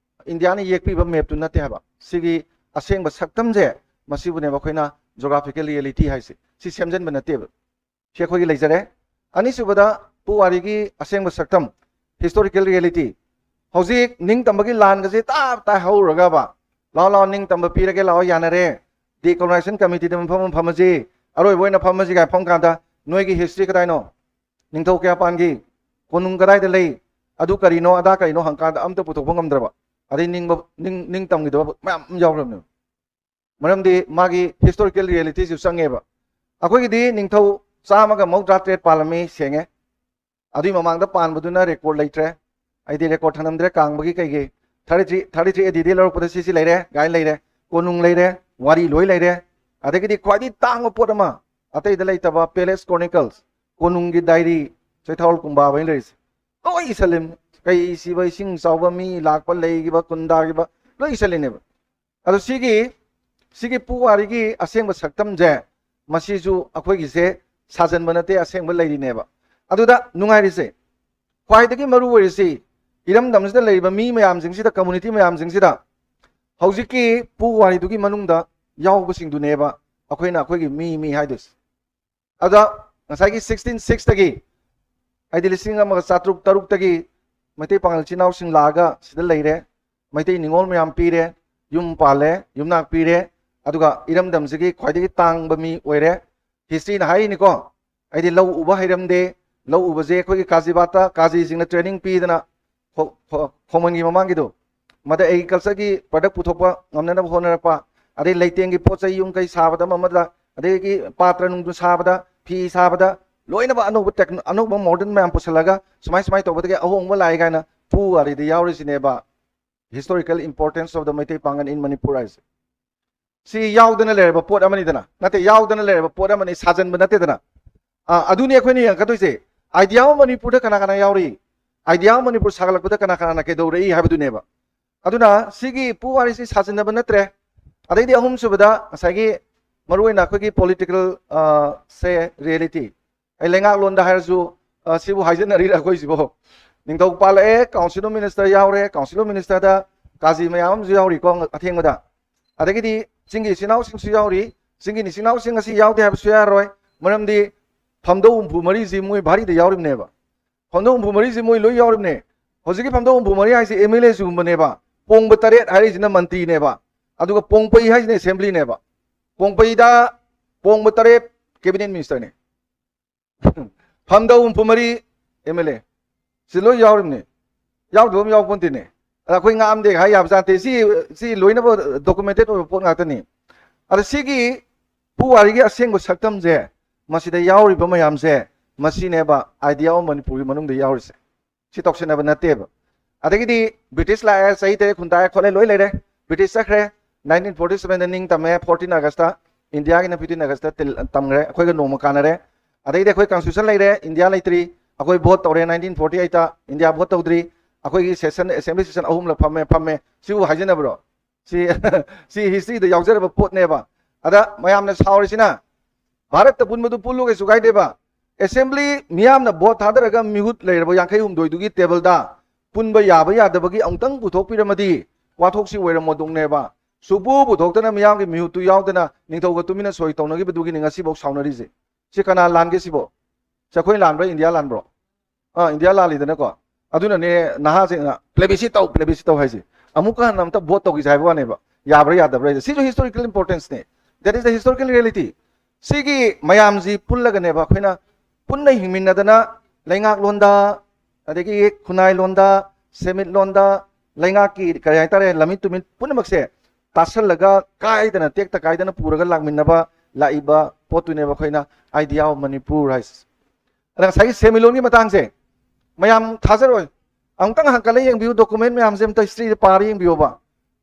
ꯏꯟꯗꯤꯌꯥꯅ ꯌꯦꯛꯄꯤꯕ ꯃꯦꯞꯇꯨ ꯅꯠꯇꯦ ꯍꯥꯏꯕ꯫ ꯁꯤꯒꯤ ꯑꯁꯦꯡꯕ ꯁꯛꯇꯝꯁꯦ ꯃꯁꯤꯕꯨꯅꯦꯕ ꯑꯩꯈꯣꯏꯅ ꯖꯣꯒ꯭ꯔꯥꯐꯤꯀꯦꯜ ꯔꯤꯌꯦꯂꯤꯇꯤ ꯍꯥꯏꯁꯦ꯫ ꯁꯤ ꯁꯦꯝꯖꯤꯟꯕ ꯅꯠꯇꯦꯕ꯫ ꯁꯤ ꯑꯩꯈꯣꯏꯒꯤ ꯂꯩꯖꯔꯦ꯫ ꯑꯅꯤꯁꯨꯕꯗ ꯄꯨꯋꯥꯔꯤꯒꯤ ꯑꯁꯦꯡꯕ ꯁꯛꯇꯝ, ꯍꯤꯁꯇꯣꯔꯤꯀꯦꯜ ꯔꯤꯌꯦꯂꯤꯇꯤ꯫ ꯍꯧꯖꯤꯛ ꯅꯤꯡꯇꯝꯕꯒꯤ ꯂꯥꯟꯒꯁꯦ ꯇꯥ ꯇꯥ ꯍꯧꯔꯒꯕ, "ꯂꯥꯛꯑꯣ, ꯂꯥꯛꯑꯣ, ꯅꯤꯡꯇꯝꯕ ꯄꯤꯔꯒꯦ, ꯂꯥꯛꯑꯣ, ꯌꯥꯅꯔꯦ, ꯗꯤꯀꯣꯂꯣꯅꯥꯏꯖꯦꯁꯟ ꯀꯃꯤꯇꯤꯗ ꯃꯐꯝ ꯑꯃ ꯐꯝꯃꯁꯤ", ꯑꯔꯣꯏꯕ ꯑꯣꯏꯅ ꯐꯝꯃꯁꯤ ꯀꯥꯏꯅ ꯐꯝ ꯀꯥꯟꯗ, "ꯅꯣꯏꯒꯤ ꯍꯤꯁꯇ꯭ꯔꯤ ꯀꯗꯥꯏꯅꯣ? ꯅꯤꯡꯊꯧ ꯀꯌꯥ ꯄꯥꯟꯈꯤ? ꯀꯣꯅꯨꯡ ꯀꯗꯥꯏꯗ ꯂꯩ? ꯑꯗꯨ ꯀꯔꯤꯅꯣ, ꯑꯗꯥ ꯀꯔꯤꯅꯣ?" ꯍꯪꯀꯥꯟꯗ ꯑꯝꯇ ꯄꯨꯊꯣꯛꯄ ꯉꯝꯗ꯭ꯔꯕ, ꯑꯗꯩ ꯅꯤꯡꯕ, ꯅꯤꯡ-, ꯅꯤꯡꯇꯝꯈꯤꯗꯕ ꯃꯌꯥꯝ ꯑꯃ ꯌꯥꯎꯈ꯭ꯔꯕꯅꯦꯕ꯫ ꯃꯔꯝꯗꯤ ꯃꯥꯒꯤ ꯍꯤꯁꯇꯣꯔꯤꯀꯦꯜ ꯔꯤꯌꯦꯂꯤꯇꯤꯁꯨ ꯆꯪꯉꯦꯕ꯫ ꯑꯩꯈꯣꯏꯒꯤꯗꯤ ꯅꯤꯡꯊꯧ ꯆꯥꯝꯃꯒ ꯃꯧꯗ꯭ꯔꯥ ꯇꯔꯦꯠ ꯄꯥꯜꯂꯝꯃꯤ, ꯁꯦꯡꯉꯦ꯫ ꯑꯗꯨꯏ ꯃꯃꯥꯡꯗ ꯄꯥꯟꯕꯗꯨꯅ ꯔꯦꯀꯣꯔꯗ ꯂꯩꯇ꯭ꯔꯦ꯫ ꯑꯩꯗꯤ ꯔꯦꯀꯣꯔꯗ ꯊꯝꯂꯝꯗ꯭ꯔꯦ ꯀꯥꯡꯕꯒꯤ ꯀꯩꯒꯤ꯫ ꯊꯥꯔꯇꯤ ꯊ꯭ꯔꯤ, ꯊꯥꯔꯇꯤ ꯊ꯭ꯔꯤ ꯑꯦ ꯗꯤꯗꯤ ꯂꯧꯔꯛꯄꯗ ꯁꯤꯁꯤ ꯂꯩꯔꯦ, ꯒꯥꯏꯅ ꯂꯩꯔꯦ, ꯀꯣꯅꯨꯡ ꯂꯩꯔꯦ, ꯋꯥꯔꯤ ꯂꯣꯏ ꯂꯩꯔꯦ꯫ ꯑꯗꯒꯤꯗꯤ ꯈ꯭ꯋꯥꯏꯗꯒꯤ ꯇꯥꯡꯕ ꯄꯣꯠ ꯑꯃ ꯑꯇꯩꯗ ꯂꯩꯇꯕ, ꯄꯦꯂꯦꯁ ꯀ꯭ꯔꯣꯅꯤꯀꯜꯁ, ꯀꯣꯅꯨꯡꯒꯤ ꯗꯥꯏꯔꯤ, ꯆꯩꯊꯥꯔꯣꯜ ꯀꯨꯝꯕꯥꯕꯩꯅ ꯂꯩꯔꯤꯁꯦ꯫ ꯂꯣꯏ ꯏꯁꯜꯂꯤꯝ꯫ ꯀꯩ ꯁꯤꯕ, ꯏꯁꯤꯡ ꯆꯥꯎꯕ, ꯃꯤ ꯂꯥꯛꯄ, ꯂꯩꯈꯤꯕ, ꯈꯨꯟꯗꯥꯈꯤꯕ, ꯂꯣꯏ ꯏꯁꯜꯂꯤꯅꯦꯕ꯫ ꯑꯗꯣ ꯁꯤꯒꯤ, ꯁꯤꯒꯤ ꯄꯨꯋꯥꯔꯤꯒꯤ ꯑꯁꯦꯡꯕ ꯁꯛꯇꯝꯁꯦ, ꯃꯁꯤꯁꯨ ꯑꯩꯈꯣꯏꯒꯤꯁꯦ ꯁꯥꯖꯟꯕ ꯅꯠꯇꯦ, ꯑꯁꯦꯡꯕ ꯂꯩꯔꯤꯅꯦꯕ꯫ ꯑꯗꯨꯗ ꯅꯨꯡꯉꯥꯏꯔꯤꯁꯦ, ꯈ꯭ꯋꯥꯏꯗꯒꯤ ꯃꯔꯨ ꯑꯣꯏꯔꯤꯁꯤ, ꯏꯔꯝꯗꯝꯁꯤꯗ ꯂꯩꯔꯤꯕ ꯃꯤ ꯃꯌꯥꯝꯁꯤꯡꯁꯤꯗ, ꯀꯝꯃꯨꯅꯤꯇꯤ ꯃꯌꯥꯝꯁꯤꯡꯁꯤꯗ ꯍꯧꯖꯤꯛꯀꯤ ꯄꯨꯋꯥꯔꯤꯗꯨꯒꯤ ꯃꯅꯨꯡꯗ ꯌꯥꯎꯕꯁꯤꯡꯗꯨꯅꯦꯕ ꯑꯩꯈꯣꯏꯅ ꯑꯩꯈꯣꯏꯒꯤ ꯃꯤ, ꯃꯤ ꯍꯥꯏꯗꯣꯏꯁꯦ꯫ ꯑꯗ ꯉꯁꯥꯏꯒꯤ ꯁꯤꯛꯁꯇꯤꯟ ꯁꯤꯛꯁꯇꯒꯤ, ꯍꯥꯏꯗꯤ ꯂꯤꯁꯤꯡ ꯑꯃꯒ ꯆꯥꯇ꯭ꯔꯨꯛ ꯇꯔꯨꯛꯇꯒꯤ ꯃꯩꯇꯩ ꯄꯥꯉꯜ ꯏꯆꯤꯟ ꯏꯅꯥꯎꯁꯤꯡ ꯂꯥꯛꯑꯒ ꯁꯤꯗ ꯂꯩꯔꯦ, ꯃꯩꯇꯩ ꯅꯤꯉꯣꯜ ꯃꯌꯥꯝ ꯄꯤꯔꯦ, ꯌꯨꯝ ꯄꯥꯜꯂꯦ, ꯌꯨꯝꯅꯥꯛ ꯄꯤꯔꯦ, ꯑꯗꯨꯒ ꯏꯔꯝꯗꯝꯁꯤꯒꯤ ꯈ꯭ꯋꯥꯏꯗꯒꯤ ꯇꯥꯡꯕ ꯃꯤ ꯑꯣꯏꯔꯦ꯫ ꯍꯤꯁꯇ꯭ꯔꯤꯅ ꯍꯥꯏꯔꯤꯅꯤꯀꯣ, ꯑꯩꯗꯤ ꯂꯧ ꯎꯕ ꯍꯩꯔꯝꯗꯦ, ꯂꯧ ꯎꯕꯁꯦ ꯑꯩꯈꯣꯏꯒꯤ ꯀꯥꯖꯤꯕꯥꯠꯇ ꯀꯥꯖꯤꯁꯤꯡꯅ ꯇ꯭ꯔꯦꯅꯤꯡ ꯄꯤꯗꯅ, ꯈꯣ-, ꯈꯣ-, ꯈꯣꯡꯃꯟꯒꯤ ꯃꯃꯥꯡꯒꯤꯗꯣ, ꯃꯗ ꯑꯦꯒ꯭ꯔꯤꯀꯜꯆꯔꯒꯤ ꯄ꯭ꯔꯗꯛ ꯄꯨꯊꯣꯛꯄ ꯉꯝꯅꯅꯕ ꯍꯣꯠꯅꯔꯛꯄ, ꯑꯗꯩ ꯂꯩꯇꯦꯡꯒꯤ ꯄꯣꯠ ꯆꯩ, ꯌꯨꯝ ꯀꯩ ꯁꯥꯕꯗ ꯑꯃ ꯑꯃꯗ, ꯑꯗꯒꯤ ꯄꯥꯇ꯭ꯔ ꯅꯨꯡꯗꯨ ꯁꯥꯕꯗ, ꯐꯤ ꯁꯥꯕꯗ, ꯂꯣꯏꯅꯃꯛ ꯑꯅꯧꯕ ꯇꯦꯛꯅꯣ ꯑꯅꯧꯕ ꯃꯣꯗꯔꯟ ꯃꯌꯥꯝ ꯄꯨꯁꯜꯂꯒ ꯁꯨꯃꯥꯏ ꯁꯨꯃꯥꯏꯅ ꯇꯧꯕꯗꯒꯤ ꯑꯍꯣꯡꯕ ꯂꯥꯛꯏ ꯀꯥꯏꯅ ꯄꯨ ꯋꯥꯔꯤꯗ ꯌꯥꯎꯔꯤꯁꯤꯅꯦꯕ꯫ Historical importance of the Meitei Pangal in Manipur ꯍꯥꯏꯁꯦ꯫ ꯁꯤ ꯌꯥꯎꯗꯅ ꯂꯩꯔꯕ ꯄꯣꯠ ꯑꯃꯅꯤꯗꯅ, ꯅꯠꯇꯦ, ꯌꯥꯎꯗꯅ ꯂꯩꯔꯕ ꯄꯣꯠ ꯑꯃꯅꯤ, ꯁꯥꯖꯟꯕ ꯅꯠꯇꯦꯗꯅ꯫ ꯑ, ꯑꯗꯨꯅꯤ ꯑꯩꯈꯣꯏꯅ ꯌꯦꯡꯉꯛꯀꯗꯣꯏꯁꯦ꯫ Idea of Manipurꯗ ꯀꯅꯥ ꯀꯅꯥ ꯌꯥꯎꯔꯤ? Idea of Manipur ꯁꯥꯒꯠꯂꯛꯄꯗ ꯀꯅꯥ ꯀꯅꯥꯅ ꯀꯩꯗꯧꯔꯛꯏ ꯍꯥꯏꯕꯗꯨꯅꯦꯕ꯫ ꯑꯗꯨꯅ ꯁꯤꯒꯤ ꯄꯨ ꯋꯥꯔꯤꯁꯤ ꯁꯥꯖꯤꯟꯅꯕ ꯅꯠꯇ꯭ꯔꯦ꯫ ꯑꯗꯩꯗꯤ ꯑꯍꯨꯝꯁꯨꯕꯗ ꯉꯁꯥꯏꯒꯤ ꯃꯔꯨꯑꯣꯏꯅ ꯑꯩꯈꯣꯏꯒꯤ political, ꯑ, ꯁꯦ reality꯫ ꯑꯩ ꯂꯩꯉꯥꯛꯂꯣꯟꯗ ꯍꯥꯏꯔꯁꯨ, ꯑ, ꯁꯤꯕꯨ ꯍꯥꯏꯖꯟꯅꯔꯤꯔ ꯑꯩꯈꯣꯏꯁꯤꯕꯣ? ꯅꯤꯡꯊꯧ ꯄꯥꯜꯂꯛꯑꯦ, Council of Minister ꯌꯥꯎꯔꯦ, Council of Ministerꯗ ꯀꯥꯖꯤ ꯃꯌꯥꯝ ꯑꯃꯁꯨ ꯌꯥꯎꯔꯤꯀꯣ ꯑꯊꯦꯡꯕꯗ꯫ ꯑꯗꯒꯤꯗꯤ ꯆꯤꯡꯒꯤ ꯏꯆꯤꯟ ꯏꯅꯥꯎꯁꯤꯡꯁꯨ ꯌꯥꯎꯔꯤ꯫ ꯆꯤꯡꯒꯤ ꯏꯆꯤꯟ ꯏꯅꯥꯎꯁꯤꯡ ꯑꯁꯤ ꯌꯥꯎꯗꯦ ꯍꯥꯏꯕꯁꯨ ꯌꯥꯔꯣꯏ, ꯃꯔꯝꯗꯤ ꯐꯝꯗꯧ ꯍꯨꯝꯐꯨ ꯃꯔꯤꯁꯤ ꯃꯣꯏ ꯚꯥꯔꯤꯗ ꯌꯥꯎꯔꯤꯕꯅꯦꯕ꯫ ꯐꯝꯗꯧ ꯍꯨꯝꯐꯨ ꯃꯔꯤꯁꯤ ꯃꯣꯏ ꯂꯣꯏ ꯌꯥꯎꯔꯤꯕꯅꯦ꯫ ꯍꯧꯖꯤꯛꯀꯤ ꯐꯝꯗꯧ ꯍꯨꯝꯐꯨ ꯃꯔꯤ ꯍꯥꯏꯁꯦ MLAꯁꯤꯒꯨꯝꯕꯅꯦꯕ꯫ ꯄꯣꯡꯕ ꯇꯔꯦꯠ ꯍꯥꯏꯔꯤꯁꯤꯅ ꯃꯟꯇ꯭ꯔꯤꯅꯦꯕ꯫ ꯑꯗꯨꯒ ꯄꯣꯡꯄꯩ ꯍꯥꯏꯁꯤꯅ Assemblyꯅꯦꯕ꯫ ꯄꯣꯡꯄꯩꯗ ꯄꯣꯡꯕ ꯇꯔꯦꯠ Cabinet Ministerꯅꯦ꯫ ꯐꯝꯗꯧ ꯍꯨꯝꯐꯨ ꯃꯔꯤ MLA꯫ ꯁꯤ ꯂꯣꯏ ꯌꯥꯎꯔꯤꯕꯅꯤ꯫ ꯌꯥꯎꯗꯕ ꯑꯃ ꯌꯥꯎ ꯄꯣꯟꯇꯦꯅꯦ꯫ ꯑꯗ ꯑꯩꯈꯣꯏ ꯉꯥꯛꯑꯝꯗꯦ ꯍꯥꯏ ꯌꯥꯕ ꯖꯥꯠ ꯅꯠꯇꯦ꯫ ꯁꯤ, ꯁꯤ ꯂꯣꯏꯅꯃꯛ documented ꯑꯣꯏꯕ ꯄꯣꯠ ꯉꯥꯛꯇꯅꯤ꯫ ꯑꯗ ꯁꯤꯒꯤ ꯄꯨꯋꯥꯔꯤꯒꯤ ꯑꯁꯦꯡꯕ ꯁꯛꯇꯝꯁꯦ, ꯃꯁꯤꯗ ꯌꯥꯎꯔꯤꯕ ꯃꯌꯥꯝꯁꯦ, ꯃꯁꯤꯅꯦꯕ Idea of Manipurꯒꯤ ꯃꯅꯨꯡꯗ ꯌꯥꯎꯔꯤꯁꯦ꯫ ꯁꯤ ꯇꯧꯁꯤꯟꯅꯕ ꯅꯠꯇꯦꯕ꯫ ꯑꯗꯒꯤꯗꯤ British ꯂꯥꯛꯑꯦ, ꯆꯍꯤ ꯇꯔꯦꯠ ꯈꯨꯟꯇꯥꯛꯑꯦ ꯈꯣꯠꯂꯦ, ꯂꯣꯏ ꯂꯩꯔꯦ꯫ British ꯆꯠꯈ꯭ꯔꯦ, nineteen forty sevenꯗ ꯅꯤꯡ ꯇꯝꯃꯦ, fourteen Augustꯇ ꯏꯟꯗꯤꯌꯥꯒꯤꯅ fifteen Augustꯇ ꯇꯤꯜ-, ꯇꯝꯈ꯭ꯔꯦ, ꯑꯩꯈꯣꯏꯒ ꯅꯣꯡꯃ ꯀꯥꯟꯅꯔꯦ꯫ ꯑꯗꯩꯗꯤ ꯑꯩꯈꯣꯏ Constitution ꯂꯩꯔꯦ, ꯏꯟꯗꯤꯌꯥ ꯂꯩꯇ꯭ꯔꯤ꯫ ꯑꯩꯈꯣꯏ vote ꯇꯧꯔꯦ nineteen forty eightꯇ, ꯏꯟꯗꯤꯌꯥ vote ꯇꯧꯗ꯭ꯔꯤ꯫ ꯑꯩꯈꯣꯏꯒꯤ session, assembly session ꯑꯍꯨꯝꯂꯛ ꯐꯝꯃꯦ, ꯐꯝꯃꯦ꯫ ꯁꯤꯕꯨ ꯍꯥꯏꯖꯅꯕ꯭ꯔꯣ? ꯁꯤ, ꯁꯤ historyꯗ ꯌꯥꯎꯖꯔꯕ ꯄꯣꯠꯅꯦꯕ꯫ ꯑꯗ ꯃꯌꯥꯝꯅ ꯁꯥꯎꯔꯤꯁꯤꯅ, ꯚꯥꯔꯠꯇ ꯄꯨꯟꯕꯗꯨ ꯄꯨꯜꯂꯨ ꯀꯩꯁꯨ ꯀꯥꯏꯗꯦꯕ꯫ Assembly ꯃꯤꯌꯥꯝꯅ vote ꯊꯥꯗꯔꯒ ꯃꯤꯍꯨꯠ ꯂꯩꯔꯕ ꯌꯥꯡꯈꯩ ꯍꯨꯝꯗꯣꯏꯗꯨꯒꯤ tableꯗ ꯄꯨꯟꯕ ꯌꯥꯕ ꯌꯥꯗꯕꯒꯤ ꯑꯃꯨꯛꯇꯪ ꯄꯨꯊꯣꯛꯄꯤꯔꯝꯃꯗꯤ ꯋꯥꯊꯣꯛꯁꯤ ꯑꯣꯏꯔꯝꯃꯣꯏꯗꯧꯅꯦꯕ꯫ ꯁꯨꯄꯨ ꯄꯨꯊꯣꯛꯇꯅ ꯃꯤꯌꯥꯝꯒꯤ ꯃꯤꯍꯨꯠꯇꯨ ꯌꯥꯎꯗꯅ ꯅꯤꯡꯊꯧꯒ ꯇꯨꯃꯤꯟꯅ ꯁꯣꯏ ꯇꯧꯅꯈꯤꯕꯗꯨꯒꯤꯅꯤ ꯉꯁꯤꯐꯥꯎ ꯁꯥꯎꯅꯔꯤꯁꯦ꯫ ꯁꯤ ꯀꯅꯥ ꯂꯥꯟꯒꯦ ꯁꯤꯕꯣ? ꯁꯤ ꯑꯩꯈꯣꯏ ꯂꯥꯟꯕ꯭ꯔꯥ, ꯏꯟꯗꯤꯌꯥ ꯂꯥꯟꯕ꯭ꯔꯣ? ꯑꯥ, ꯏꯟꯗꯤꯌꯥ ꯂꯥꯜꯂꯤꯗꯅꯀꯣ꯫ ꯑꯗꯨꯅꯅꯦ ꯅꯍꯥꯁꯤꯡꯅ plebiscite ꯇꯧ, plebiscite ꯇꯧ ꯍꯥꯏꯁꯦ꯫ ꯑꯃꯨꯛꯀ ꯍꯟꯅ ꯑꯝꯇ vote ꯇꯧꯈꯤꯁꯦ ꯍꯥꯏꯕ ꯋꯥꯅꯦꯕ꯫ ꯌꯥꯕ꯭ꯔꯥ ꯌꯥꯗꯕ꯭ꯔꯥ ꯍꯥꯏꯁꯦ꯫ ꯁꯤꯁꯨ historical importanceꯅꯦ꯫ That is the historical reality꯫ ꯁꯤꯒꯤ ꯃꯌꯥꯝꯁꯤ ꯄꯨꯜꯂꯒꯅꯦꯕ ꯑꯩꯈꯣꯏꯅ ꯄꯨꯟꯅ ꯍꯤꯡꯃꯤꯟꯅꯗꯅ ꯂꯩꯉꯥꯛꯂꯣꯟꯗ, ꯑꯗꯒꯤ ꯈꯨꯟꯅꯥꯏꯂꯣꯟꯗ, ꯁꯦꯟꯃꯤꯠꯂꯣꯟꯗ, ꯂꯩꯉꯥꯛꯀꯤ ꯀꯔꯤ ꯍꯥꯏꯇꯥꯔꯦ, ꯂꯝꯃꯤꯠ ꯇꯨꯃꯤꯠ ꯄꯨꯝꯅꯃꯛꯁꯦ ꯇꯥꯁꯜꯂꯒ ꯀꯥꯏꯗꯅ ꯇꯦꯛꯇ ꯀꯥꯏꯗꯅ ꯄꯨꯔꯒ ꯂꯥꯛꯃꯤꯟꯅꯕ, ꯂꯥꯛꯏꯕ ꯄꯣꯠꯇꯨꯅꯦꯕ ꯑꯩꯈꯣꯏꯅ Idea of Manipur ꯍꯥꯏꯁꯦ꯫ ꯑꯗ ꯉꯁꯥꯏꯒꯤ ꯁꯦꯟꯃꯤꯠꯂꯣꯟꯒꯤ ꯃꯇꯥꯡꯁꯦ ꯃꯌꯥꯝ ꯊꯥꯖꯔꯣꯏ, ꯑꯃꯨꯛꯇꯪ ꯍꯪꯀꯠꯂ ꯌꯦꯡꯕꯤꯌꯨ, ꯗꯣꯀꯨꯃꯦꯟ ꯃꯌꯥꯝꯁꯦ ꯑꯝꯇ ꯍꯤꯁꯇ꯭ꯔꯤꯗ ꯄꯥꯔ ꯌꯦꯡꯕꯤꯌꯣꯕ꯫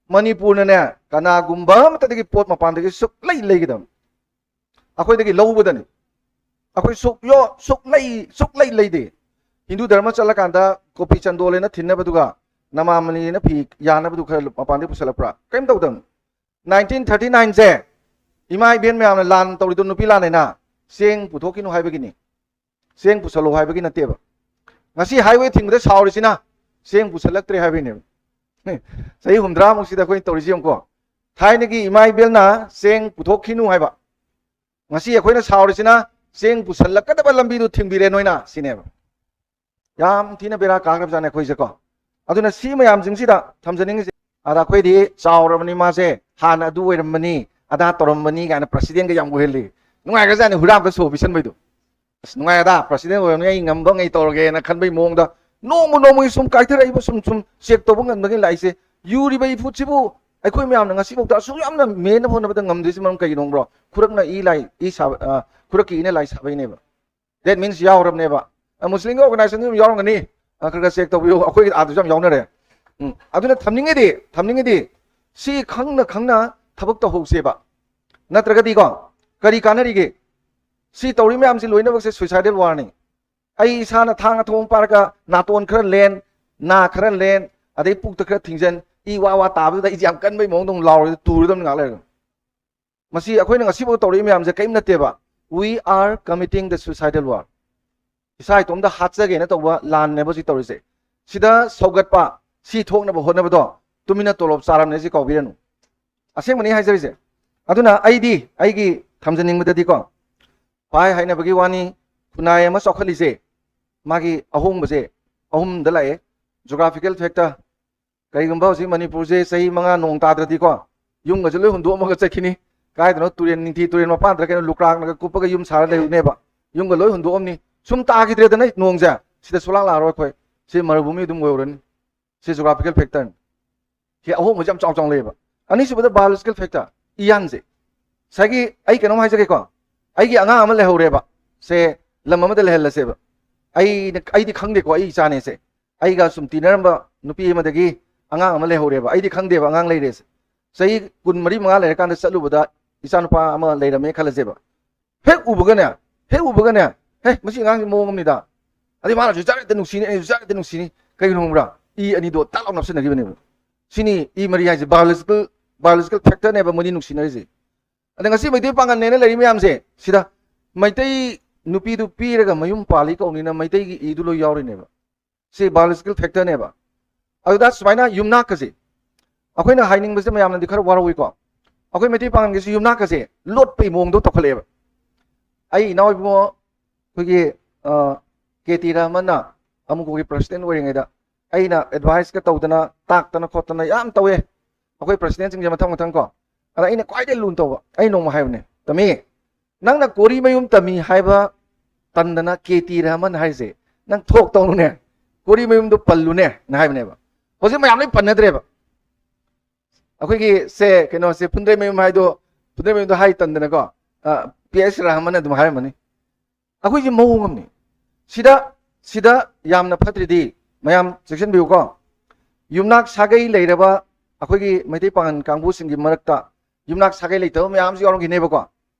ꯃꯅꯤꯄꯨꯔꯅꯅꯦ ꯀꯅꯥꯒꯨꯝꯕ ꯑꯃꯠꯇꯗꯒꯤ ꯄꯣꯠ ꯃꯄꯥꯟꯗꯒꯤ ꯁꯨꯛꯂꯩ ꯂꯩꯒꯗꯕꯅꯤ꯫ ꯑꯩꯈꯣꯏꯗꯒꯤ ꯂꯧꯕꯗꯅꯤ꯫ ꯑꯩꯈꯣꯏ ꯁꯨꯛ ꯌꯣ ꯁꯨꯛꯂꯩ ꯁꯨꯛꯂꯩ ꯂꯩꯗꯦ꯫ ꯍꯤꯟꯗꯨ ꯙꯔꯃ ꯆꯠꯂꯀꯥꯟꯗ ꯀꯣꯄꯤ ꯆꯟꯗꯣꯜ ꯍꯥꯏꯅ ꯊꯤꯟꯅꯕꯗꯨꯒ ꯅꯃꯥꯃꯅꯤ ꯍꯥꯏꯅ ꯐꯤ ꯌꯥꯅꯕꯗꯨ ꯈꯔ ꯃꯄꯥꯟꯗꯒꯤ ꯄꯨꯁꯜꯂꯛꯄ꯭ꯔꯥ? ꯀꯔꯤꯝ ꯇꯧꯗꯕꯅꯤ꯫ ꯅꯥꯏꯟꯇꯤꯟ ꯊꯥꯔꯇꯤ ꯅꯥꯏꯟꯁꯦ ꯏꯃꯥ ꯏꯕꯦꯟ ꯃꯌꯥꯝꯅ ꯂꯥꯟ ꯇꯧꯔꯤꯗꯣ ꯅꯨꯄꯤ ꯂꯥꯟ ꯍꯥꯏꯅ ꯆꯦꯡ ꯄꯨꯊꯣꯛꯈꯤꯅꯨ ꯍꯥꯏꯕꯒꯤꯅꯤ꯫ ꯆꯦꯡ ꯄꯨꯁꯜꯂꯣ ꯍꯥꯏꯕꯒꯤ ꯅꯠꯇꯦꯕ꯫ ꯉꯁꯤ ꯍꯥꯏꯋꯦ ꯊꯤꯡꯕꯗ ꯁꯥꯎꯔꯤꯁꯤꯅ ꯆꯦꯡ ꯄꯨꯁꯜꯂꯛꯇ꯭ꯔꯦ ꯍꯥꯏꯕꯒꯤꯅꯦꯕ꯫ ꯆꯍꯤ ꯍꯨꯝꯗ꯭ꯔꯥꯃꯨꯛꯁꯤꯗ ꯑꯩꯈꯣꯏꯅ ꯇꯧꯔꯤꯁꯤ ꯌꯦꯡꯉꯨꯀꯣ꯫ ꯊꯥꯏꯅꯒꯤ ꯏꯃꯥ ꯏꯕꯦꯜꯅ ꯆꯦꯡ ꯄꯨꯊꯣꯛꯈꯤꯅꯨ ꯍꯥꯏꯕ, ꯉꯁꯤ ꯑꯩꯈꯣꯏꯅ ꯁꯥꯎꯔꯤꯁꯤꯅ ꯆꯦꯡ ꯄꯨꯁꯜꯂꯛꯀꯗꯕ ꯂꯝꯕꯤꯗꯨ ꯊꯤꯡꯕꯤꯔꯦ ꯅꯣꯏꯅ ꯁꯤꯅꯦꯕ꯫ ꯌꯥꯝ ꯊꯤꯅ ꯕꯦꯔꯥ ꯀꯥꯈ꯭ꯔꯕꯖꯥꯠꯅꯦ ꯑꯩꯈꯣꯏꯁꯦꯀꯣ꯫ ꯑꯗꯨꯅ ꯁꯤ ꯃꯌꯥꯝꯁꯤꯡꯁꯤꯗ ꯊꯝꯖꯅꯤꯡꯉꯤꯁꯦ, ꯑꯗ ꯑꯩꯈꯣꯏꯗꯤ ꯆꯥꯎꯔꯕꯅꯤ, ꯃꯥꯁꯦ ꯍꯥꯟꯅ ꯑꯗꯨ ꯑꯣꯏꯔꯝꯕꯅꯤ, ꯑꯗꯥ ꯇꯧꯔꯝꯕꯅꯤ ꯀꯥꯏꯅ ꯄ꯭ꯔꯁꯤꯗꯦꯟꯒ ꯌꯥꯝ ꯑꯣꯏꯍꯜꯂꯤ꯫ ꯅꯨꯡꯉꯥꯏꯈ꯭ꯔꯖꯥꯠꯅꯤ ꯍꯨꯔꯥꯟꯕꯗ ꯁꯣ ꯄꯤꯁꯟꯕꯩꯗꯣ꯫ ꯑꯁ ꯅꯨꯡꯉꯥꯏꯔꯗ, ꯄ꯭ꯔꯁꯤꯗꯦꯟ ꯑꯣꯏꯔꯕꯅꯤ, ꯑꯩ ꯉꯝꯕ ꯉꯩ ꯇꯧꯔꯒꯦꯅ ꯈꯟꯕꯩ ꯃꯑꯣꯡꯗ ꯅꯣꯡꯃ ꯅꯣꯡꯃꯒꯤ ꯁꯨꯝ ꯀꯥꯏꯊꯔꯛꯏꯕ, ꯁꯨꯝ ꯁꯨꯝ ꯆꯦꯛ ꯇꯧꯕ ꯉꯝꯗꯒꯩ ꯂꯥꯛꯏꯁꯦ꯫ ꯌꯨꯔꯤꯕ ꯏꯐꯨꯠꯁꯤꯕꯨ ꯑꯩꯈꯣꯏ ꯃꯌꯥꯝꯅ ꯉꯁꯤꯐꯥꯎꯗ ꯑꯁꯨꯛ ꯌꯥꯝꯅ ꯃꯦꯟꯅꯕ ꯍꯣꯠꯅꯕꯗ ꯉꯝꯗ꯭ꯔꯤꯁꯤ ꯃꯔꯝ ꯀꯩꯒꯤꯅꯣ ꯈꯪꯕ꯭ꯔꯣ? ꯈꯨꯔꯛꯅ ꯏ ꯂꯥꯏ ꯏ ꯁꯥꯕ, ꯑ, ꯈꯨꯔꯛꯀꯤ ꯏꯅ ꯂꯥꯏ ꯁꯥꯕꯩꯅꯦꯕ꯫ That means ꯌꯥꯎꯔꯕꯅꯦꯕ꯫ ꯑ, ꯃꯨꯁꯂꯤꯝꯒꯤ organization ꯑꯗꯨꯝ ꯌꯥꯎꯔꯝꯒꯅꯤ꯫ ꯑ, ꯈꯔ ꯈꯔ ꯆꯦꯛ ꯇꯧꯕꯤꯌꯨ, ꯑꯩꯈꯣꯏꯒꯤ ꯑꯥꯗꯁꯨ ꯌꯥꯝ ꯌꯥꯎꯅꯔꯦ꯫ ꯎꯝ, ꯑꯗꯨꯅ ꯊꯝꯅꯤꯡꯉꯤꯗꯤ, ꯊꯝꯅꯤꯡꯉꯤꯗꯤ ꯁꯤ ꯈꯪꯅ ꯈꯪꯅ ꯊꯕꯛ ꯇꯧꯍꯧꯁꯦꯕ꯫ ꯅꯠꯇ꯭ꯔꯒꯗꯤꯀꯣ, ꯀꯔꯤ ꯀꯥꯟꯅꯔꯤꯒꯦ? ꯁꯤ ꯇꯧꯔꯤ ꯃꯌꯥꯝꯁꯤ ꯂꯣꯏꯅꯃꯛꯁꯦ suicidal warꯅꯤ꯫ ꯑꯩ ꯏꯁꯥꯅ ꯊꯥꯡ ꯑꯊꯣꯡ ꯄꯥꯔꯒ ꯅꯥꯇꯣꯟ ꯈꯔ ꯂꯦꯟ, ꯅꯥ ꯈꯔ ꯂꯦꯟ, ꯑꯗꯩ ꯄꯨꯛꯇ ꯈꯔ ꯊꯤꯡꯖꯟ, ꯏ ꯋꯥ ꯋꯥ ꯇꯥꯕꯗꯨꯗ ꯑꯩꯁꯦ ꯌꯥꯝ ꯀꯟꯕꯩ ꯃꯑꯣꯡꯗ ꯑꯃꯨꯛ ꯂꯥꯎꯔꯒ ꯇꯨꯔꯗꯕꯅꯤ ꯉꯥꯏꯍꯥꯛ ꯂꯩꯔꯒ꯫ ꯃꯁꯤ ꯑꯩꯈꯣꯏꯅ ꯉꯁꯤꯐꯥꯎ ꯇꯧꯔꯛꯏ ꯃꯌꯥꯝꯁꯦ ꯀꯔꯤꯝ ꯅꯠꯇꯦꯕ꯫ We are committing the suicidal war. ꯏꯁꯥ ꯏꯇꯣꯝꯇ ꯍꯥꯠꯆꯒꯦꯅ ꯇꯧꯕ ꯂꯥꯟꯅꯦꯕ ꯍꯧꯖꯤꯛ ꯇꯧꯔꯤꯁꯦ꯫ ꯁꯤꯗ ꯁꯧꯒꯠꯄ, ꯁꯤ ꯊꯣꯛꯅꯕ ꯍꯣꯠꯅꯕꯗꯣ ꯇꯨꯃꯤꯟꯅ ꯇꯣꯂꯣꯞ ꯆꯥꯔꯝꯅꯦ ꯁꯤ ꯀꯥꯎꯕꯤꯔꯅꯨ꯫ ꯑꯁꯦꯡꯕꯅꯤ ꯍꯥꯏꯖꯔꯤꯁꯦ꯫ ꯑꯗꯨꯅ ꯑꯩꯗꯤ ꯑꯩꯒꯤ ꯊꯝꯖꯅꯤꯡꯕꯗꯗꯤꯀꯣ, ꯄꯥꯏ ꯍꯥꯏꯅꯕꯒꯤ ꯋꯥꯅꯤ, ꯈꯨꯟꯅꯥꯏ ꯑꯃ ꯆꯥꯎꯈꯠꯂꯤꯁꯦ ꯃꯥꯒꯤ ꯑꯍꯣꯡꯕꯁꯦ ꯑꯍꯨꯝꯗ ꯂꯥꯛꯑꯦ꯫ Geographical factor, ꯀꯩꯒꯨꯝꯕ ꯍꯧꯖꯤꯛ ꯃꯅꯤꯄꯨꯔꯁꯦ ꯆꯍꯤ ꯃꯉꯥ ꯅꯣꯡ ꯇꯥꯗ꯭ꯔꯗꯤꯀꯣ, ꯌꯨꯝꯒꯁꯦ ꯂꯣꯏ ꯍꯨꯟꯗꯣꯛꯑꯝꯃꯒ ꯆꯠꯈꯤꯅꯤ꯫ ꯀꯥꯏꯗꯅꯣ ꯇꯨꯔꯦꯟ, ꯅꯤꯡꯊꯤ ꯇꯨꯔꯦꯟ ꯃꯄꯥꯟꯗ ꯀꯩꯅꯣ ꯂꯨꯀ꯭ꯔꯥꯛꯅꯒ ꯀꯨꯞꯄꯒ ꯌꯨꯝ ꯁꯥꯔ ꯂꯩꯔꯨꯅꯦꯕ꯫ ꯌꯨꯝꯒ ꯂꯣꯏ ꯍꯨꯟꯗꯣꯛꯑꯝꯅꯤ꯫ ꯁꯨꯝ ꯇꯥꯈꯤꯗ꯭ꯔꯦꯗꯅ ꯅꯣꯡꯁꯦ, ꯁꯤꯗ ꯁꯨꯂꯥꯛ ꯂꯥꯛꯑꯔꯣꯏ ꯑꯩꯈꯣꯏ꯫ ꯁꯤ ꯃꯔꯨꯚꯨꯃꯤ ꯑꯗꯨꯝ ꯑꯣꯏꯍꯧꯔꯅꯤ꯫ ꯁꯤ geographical factorꯅꯤ꯫ ꯁꯤ ꯑꯍꯣꯡꯕꯁꯦ ꯌꯥꯝ ꯆꯥꯎ ꯆꯥꯎꯅ ꯂꯩꯌꯦꯕ꯫ ꯑꯅꯤꯁꯨꯕꯗ biological factor, ꯏꯌꯥꯟꯁꯦ꯫ ꯉꯁꯥꯏꯒꯤ ꯑꯩ ꯀꯩꯅꯣꯝ ꯍꯥꯏꯖꯒꯦꯀꯣ, ꯑꯩꯒꯤ ꯑꯉꯥꯡ ꯑꯃ ꯂꯩꯍꯧꯔꯦꯕ꯫ ꯁꯦ ꯂꯝ ꯑꯃꯗ ꯂꯩꯍꯜꯂꯁꯦꯕ꯫ ꯑꯩꯅ, ꯑꯩꯗꯤ ꯈꯪꯗꯦꯀꯣ, ꯑꯩ ꯏꯆꯥꯅꯦꯁꯦ꯫ ꯑꯩꯒ ꯁꯨꯝ ꯇꯤꯟꯅꯔꯝꯕ ꯅꯨꯄꯤ ꯑꯃꯗꯒꯤ ꯑꯉꯥꯡ ꯑꯃ ꯂꯩꯍꯧꯔꯦꯕ, ꯑꯩꯗꯤ ꯈꯪꯗꯦꯕ ꯑꯉꯥꯡ ꯂꯩꯔꯦꯁꯦ꯫ ꯆꯍꯤ ꯀꯨꯟ ꯃꯔꯤ ꯃꯉꯥ ꯂꯩꯔꯀꯥꯟꯗ ꯆꯠꯂꯨꯕꯗ ꯏꯆꯥꯅꯨꯄꯥ ꯑꯃ ꯂꯩꯔꯝꯃꯦ ꯈꯜꯂꯁꯦꯕ꯫ ꯍꯦꯛ ꯎꯕꯒꯅꯦ, ꯍꯦꯛ ꯎꯕꯒꯅꯦ, "ꯍꯦ, ꯃꯁꯤ ꯑꯉꯥꯡꯁꯤ ꯃꯑꯣꯡ ꯑꯃꯅꯤꯗ, ꯑꯗꯩ ꯃꯥꯅꯁꯨ ꯏꯆꯥ ꯍꯦꯛꯇ ꯅꯨꯡꯁꯤꯅꯤ, ꯑꯩꯁꯨ ꯏꯆꯥ ꯍꯦꯛꯇ ꯅꯨꯡꯁꯤꯅꯤ"꯫ ꯀꯩꯒꯤꯅꯣ ꯈꯪꯕ꯭ꯔꯥ? ꯏ ꯑꯅꯤꯗꯣ ꯇꯥꯛ ꯂꯥꯎ ꯅꯞꯁꯤꯟꯅꯈꯤꯕꯅꯦꯕ꯫ ꯁꯤꯅꯤ ꯏ ꯃꯔꯤ ꯍꯥꯏꯁꯦ, biological, biological factorꯅꯦꯕ ꯃꯣꯏꯅꯤ ꯅꯨꯡꯁꯤꯅꯔꯤꯁꯦ꯫ ꯑꯗ ꯉꯁꯤ ꯃꯩꯇꯩ ꯄꯥꯉꯜꯅꯦꯅ ꯂꯩꯔꯤ ꯃꯌꯥꯝꯁꯦ, ꯁꯤꯗ ꯃꯩꯇꯩ ꯅꯨꯄꯤꯗꯨ ꯄꯤꯔꯒ ꯃꯌꯨꯝ ꯄꯥꯜꯂꯤ ꯀꯧꯅꯤꯅ ꯃꯩꯇꯩꯒꯤ ꯏꯗꯨ ꯂꯣꯏ ꯌꯥꯎꯔꯤꯅꯦꯕ꯫ ꯁꯤ biological factorꯅꯦꯕ꯫ ꯑꯗꯨꯗ ꯁꯨꯃꯥꯏꯅ ꯌꯨꯝꯅꯥꯛꯀꯁꯦ, ꯑꯩꯈꯣꯏꯅ ꯍꯥꯏꯅꯤꯡꯕꯁꯦ ꯃꯌꯥꯝꯅꯗꯤ ꯈꯔ ꯋꯥꯔꯧꯏꯀꯣ꯫ ꯑꯩꯈꯣꯏ ꯃꯩꯇꯩ ꯄꯥꯉꯜꯒꯤꯁꯨ ꯌꯨꯝꯅꯥꯛꯀꯁꯦ ꯂꯣꯠꯄꯒꯤ ꯃꯑꯣꯡꯗꯣ ꯇꯧꯈꯠꯂꯛꯑꯦꯕ꯫ ꯑꯩ ꯏꯅꯥꯎ ꯏꯕꯨꯡꯉꯣ, ꯑꯩꯈꯣꯏꯒꯤ, ꯑ, ꯀꯦ ꯇꯤ ꯔꯍꯃꯟꯅ ꯑꯃꯨꯀꯣꯒꯤ president ꯑꯣꯏꯔꯤꯉꯩꯗ ꯑꯩꯅ adviceꯀ ꯇꯧꯗꯅ, ꯇꯥꯛꯇꯅ ꯈꯣꯠꯇꯅ ꯌꯥꯝ ꯇꯧꯋꯦ꯫ ꯑꯩꯈꯣꯏ presidentꯁꯤꯡꯁꯦ ꯃꯊꯪ ꯃꯊꯪ ꯀꯣ꯫ ꯑꯗ ꯑꯩꯅ ꯈ꯭ꯋꯥꯏꯗꯒꯤ ꯂꯨꯅ ꯇꯧꯕ, ꯑꯩ ꯅꯣꯡꯃ ꯍꯥꯏꯕꯅꯦ, "ꯇꯝꯃꯤ, ꯅꯪꯅ ꯀꯣꯔꯤꯃꯌꯨꯝ ꯇꯝꯃꯤ ꯍꯥꯏꯕ ꯇꯟꯗꯅ ꯀꯦ ꯇꯤ ꯔꯍꯃꯟ ꯍꯥꯏꯁꯦ ꯅꯪ ꯊꯣꯛ ꯇꯧꯅꯨꯅꯦ, ꯀꯣꯔꯤꯃꯌꯨꯝꯗꯣ ꯄꯜꯂꯨꯅꯦ"ꯅ ꯍꯥꯏꯕꯅꯦꯕ꯫ ꯍꯧꯖꯤꯛ ꯃꯌꯥꯝ ꯂꯣꯏ ꯄꯟꯅꯗ꯭ꯔꯦꯕ꯫ ꯑꯩꯈꯣꯏꯒꯤ ꯁꯦ, ꯀꯩꯅꯣꯁꯦ, ꯐꯨꯟꯗ꯭ꯔꯩꯃꯌꯨꯝ ꯍꯥꯏꯗꯣ, ꯐꯨꯟꯗ꯭ꯔꯩꯃꯌꯨꯝꯗꯣ ꯍꯥꯏ ꯇꯟꯗꯅꯀꯣ, ꯑ, ꯄꯤ ꯑꯦꯁ ꯔꯍꯃꯟ ꯑꯗꯨꯝ ꯍꯥꯏꯔꯝꯃꯅꯤ꯫ ꯑꯩꯈꯣꯏꯁꯦ ꯃꯑꯣꯡ ꯑꯃꯅꯤ꯫ ꯁꯤꯗ, ꯁꯤꯗ ꯌꯥꯝꯅ ꯐꯠꯇ꯭ꯔꯤꯗꯤ, ꯃꯌꯥꯝ ꯆꯦꯛꯁꯤꯟꯕꯤꯌꯨꯀꯣ꯫ ꯌꯨꯝꯅꯥꯛ ꯁꯥꯒꯩ ꯂꯩꯔꯕ ꯑꯩꯈꯣꯏꯒꯤ ꯃꯩꯇꯩ ꯄꯥꯉꯜ ꯀꯥꯡꯕꯨꯁꯤꯡꯒꯤ ꯃꯔꯛꯇ ꯌꯨꯝꯅꯥꯛ ꯁꯥꯒꯩ ꯂꯩꯇꯕ ꯃꯌꯥꯝꯁꯨ ꯌꯥꯎꯔꯝꯈꯤꯅꯦꯕꯀꯣ꯫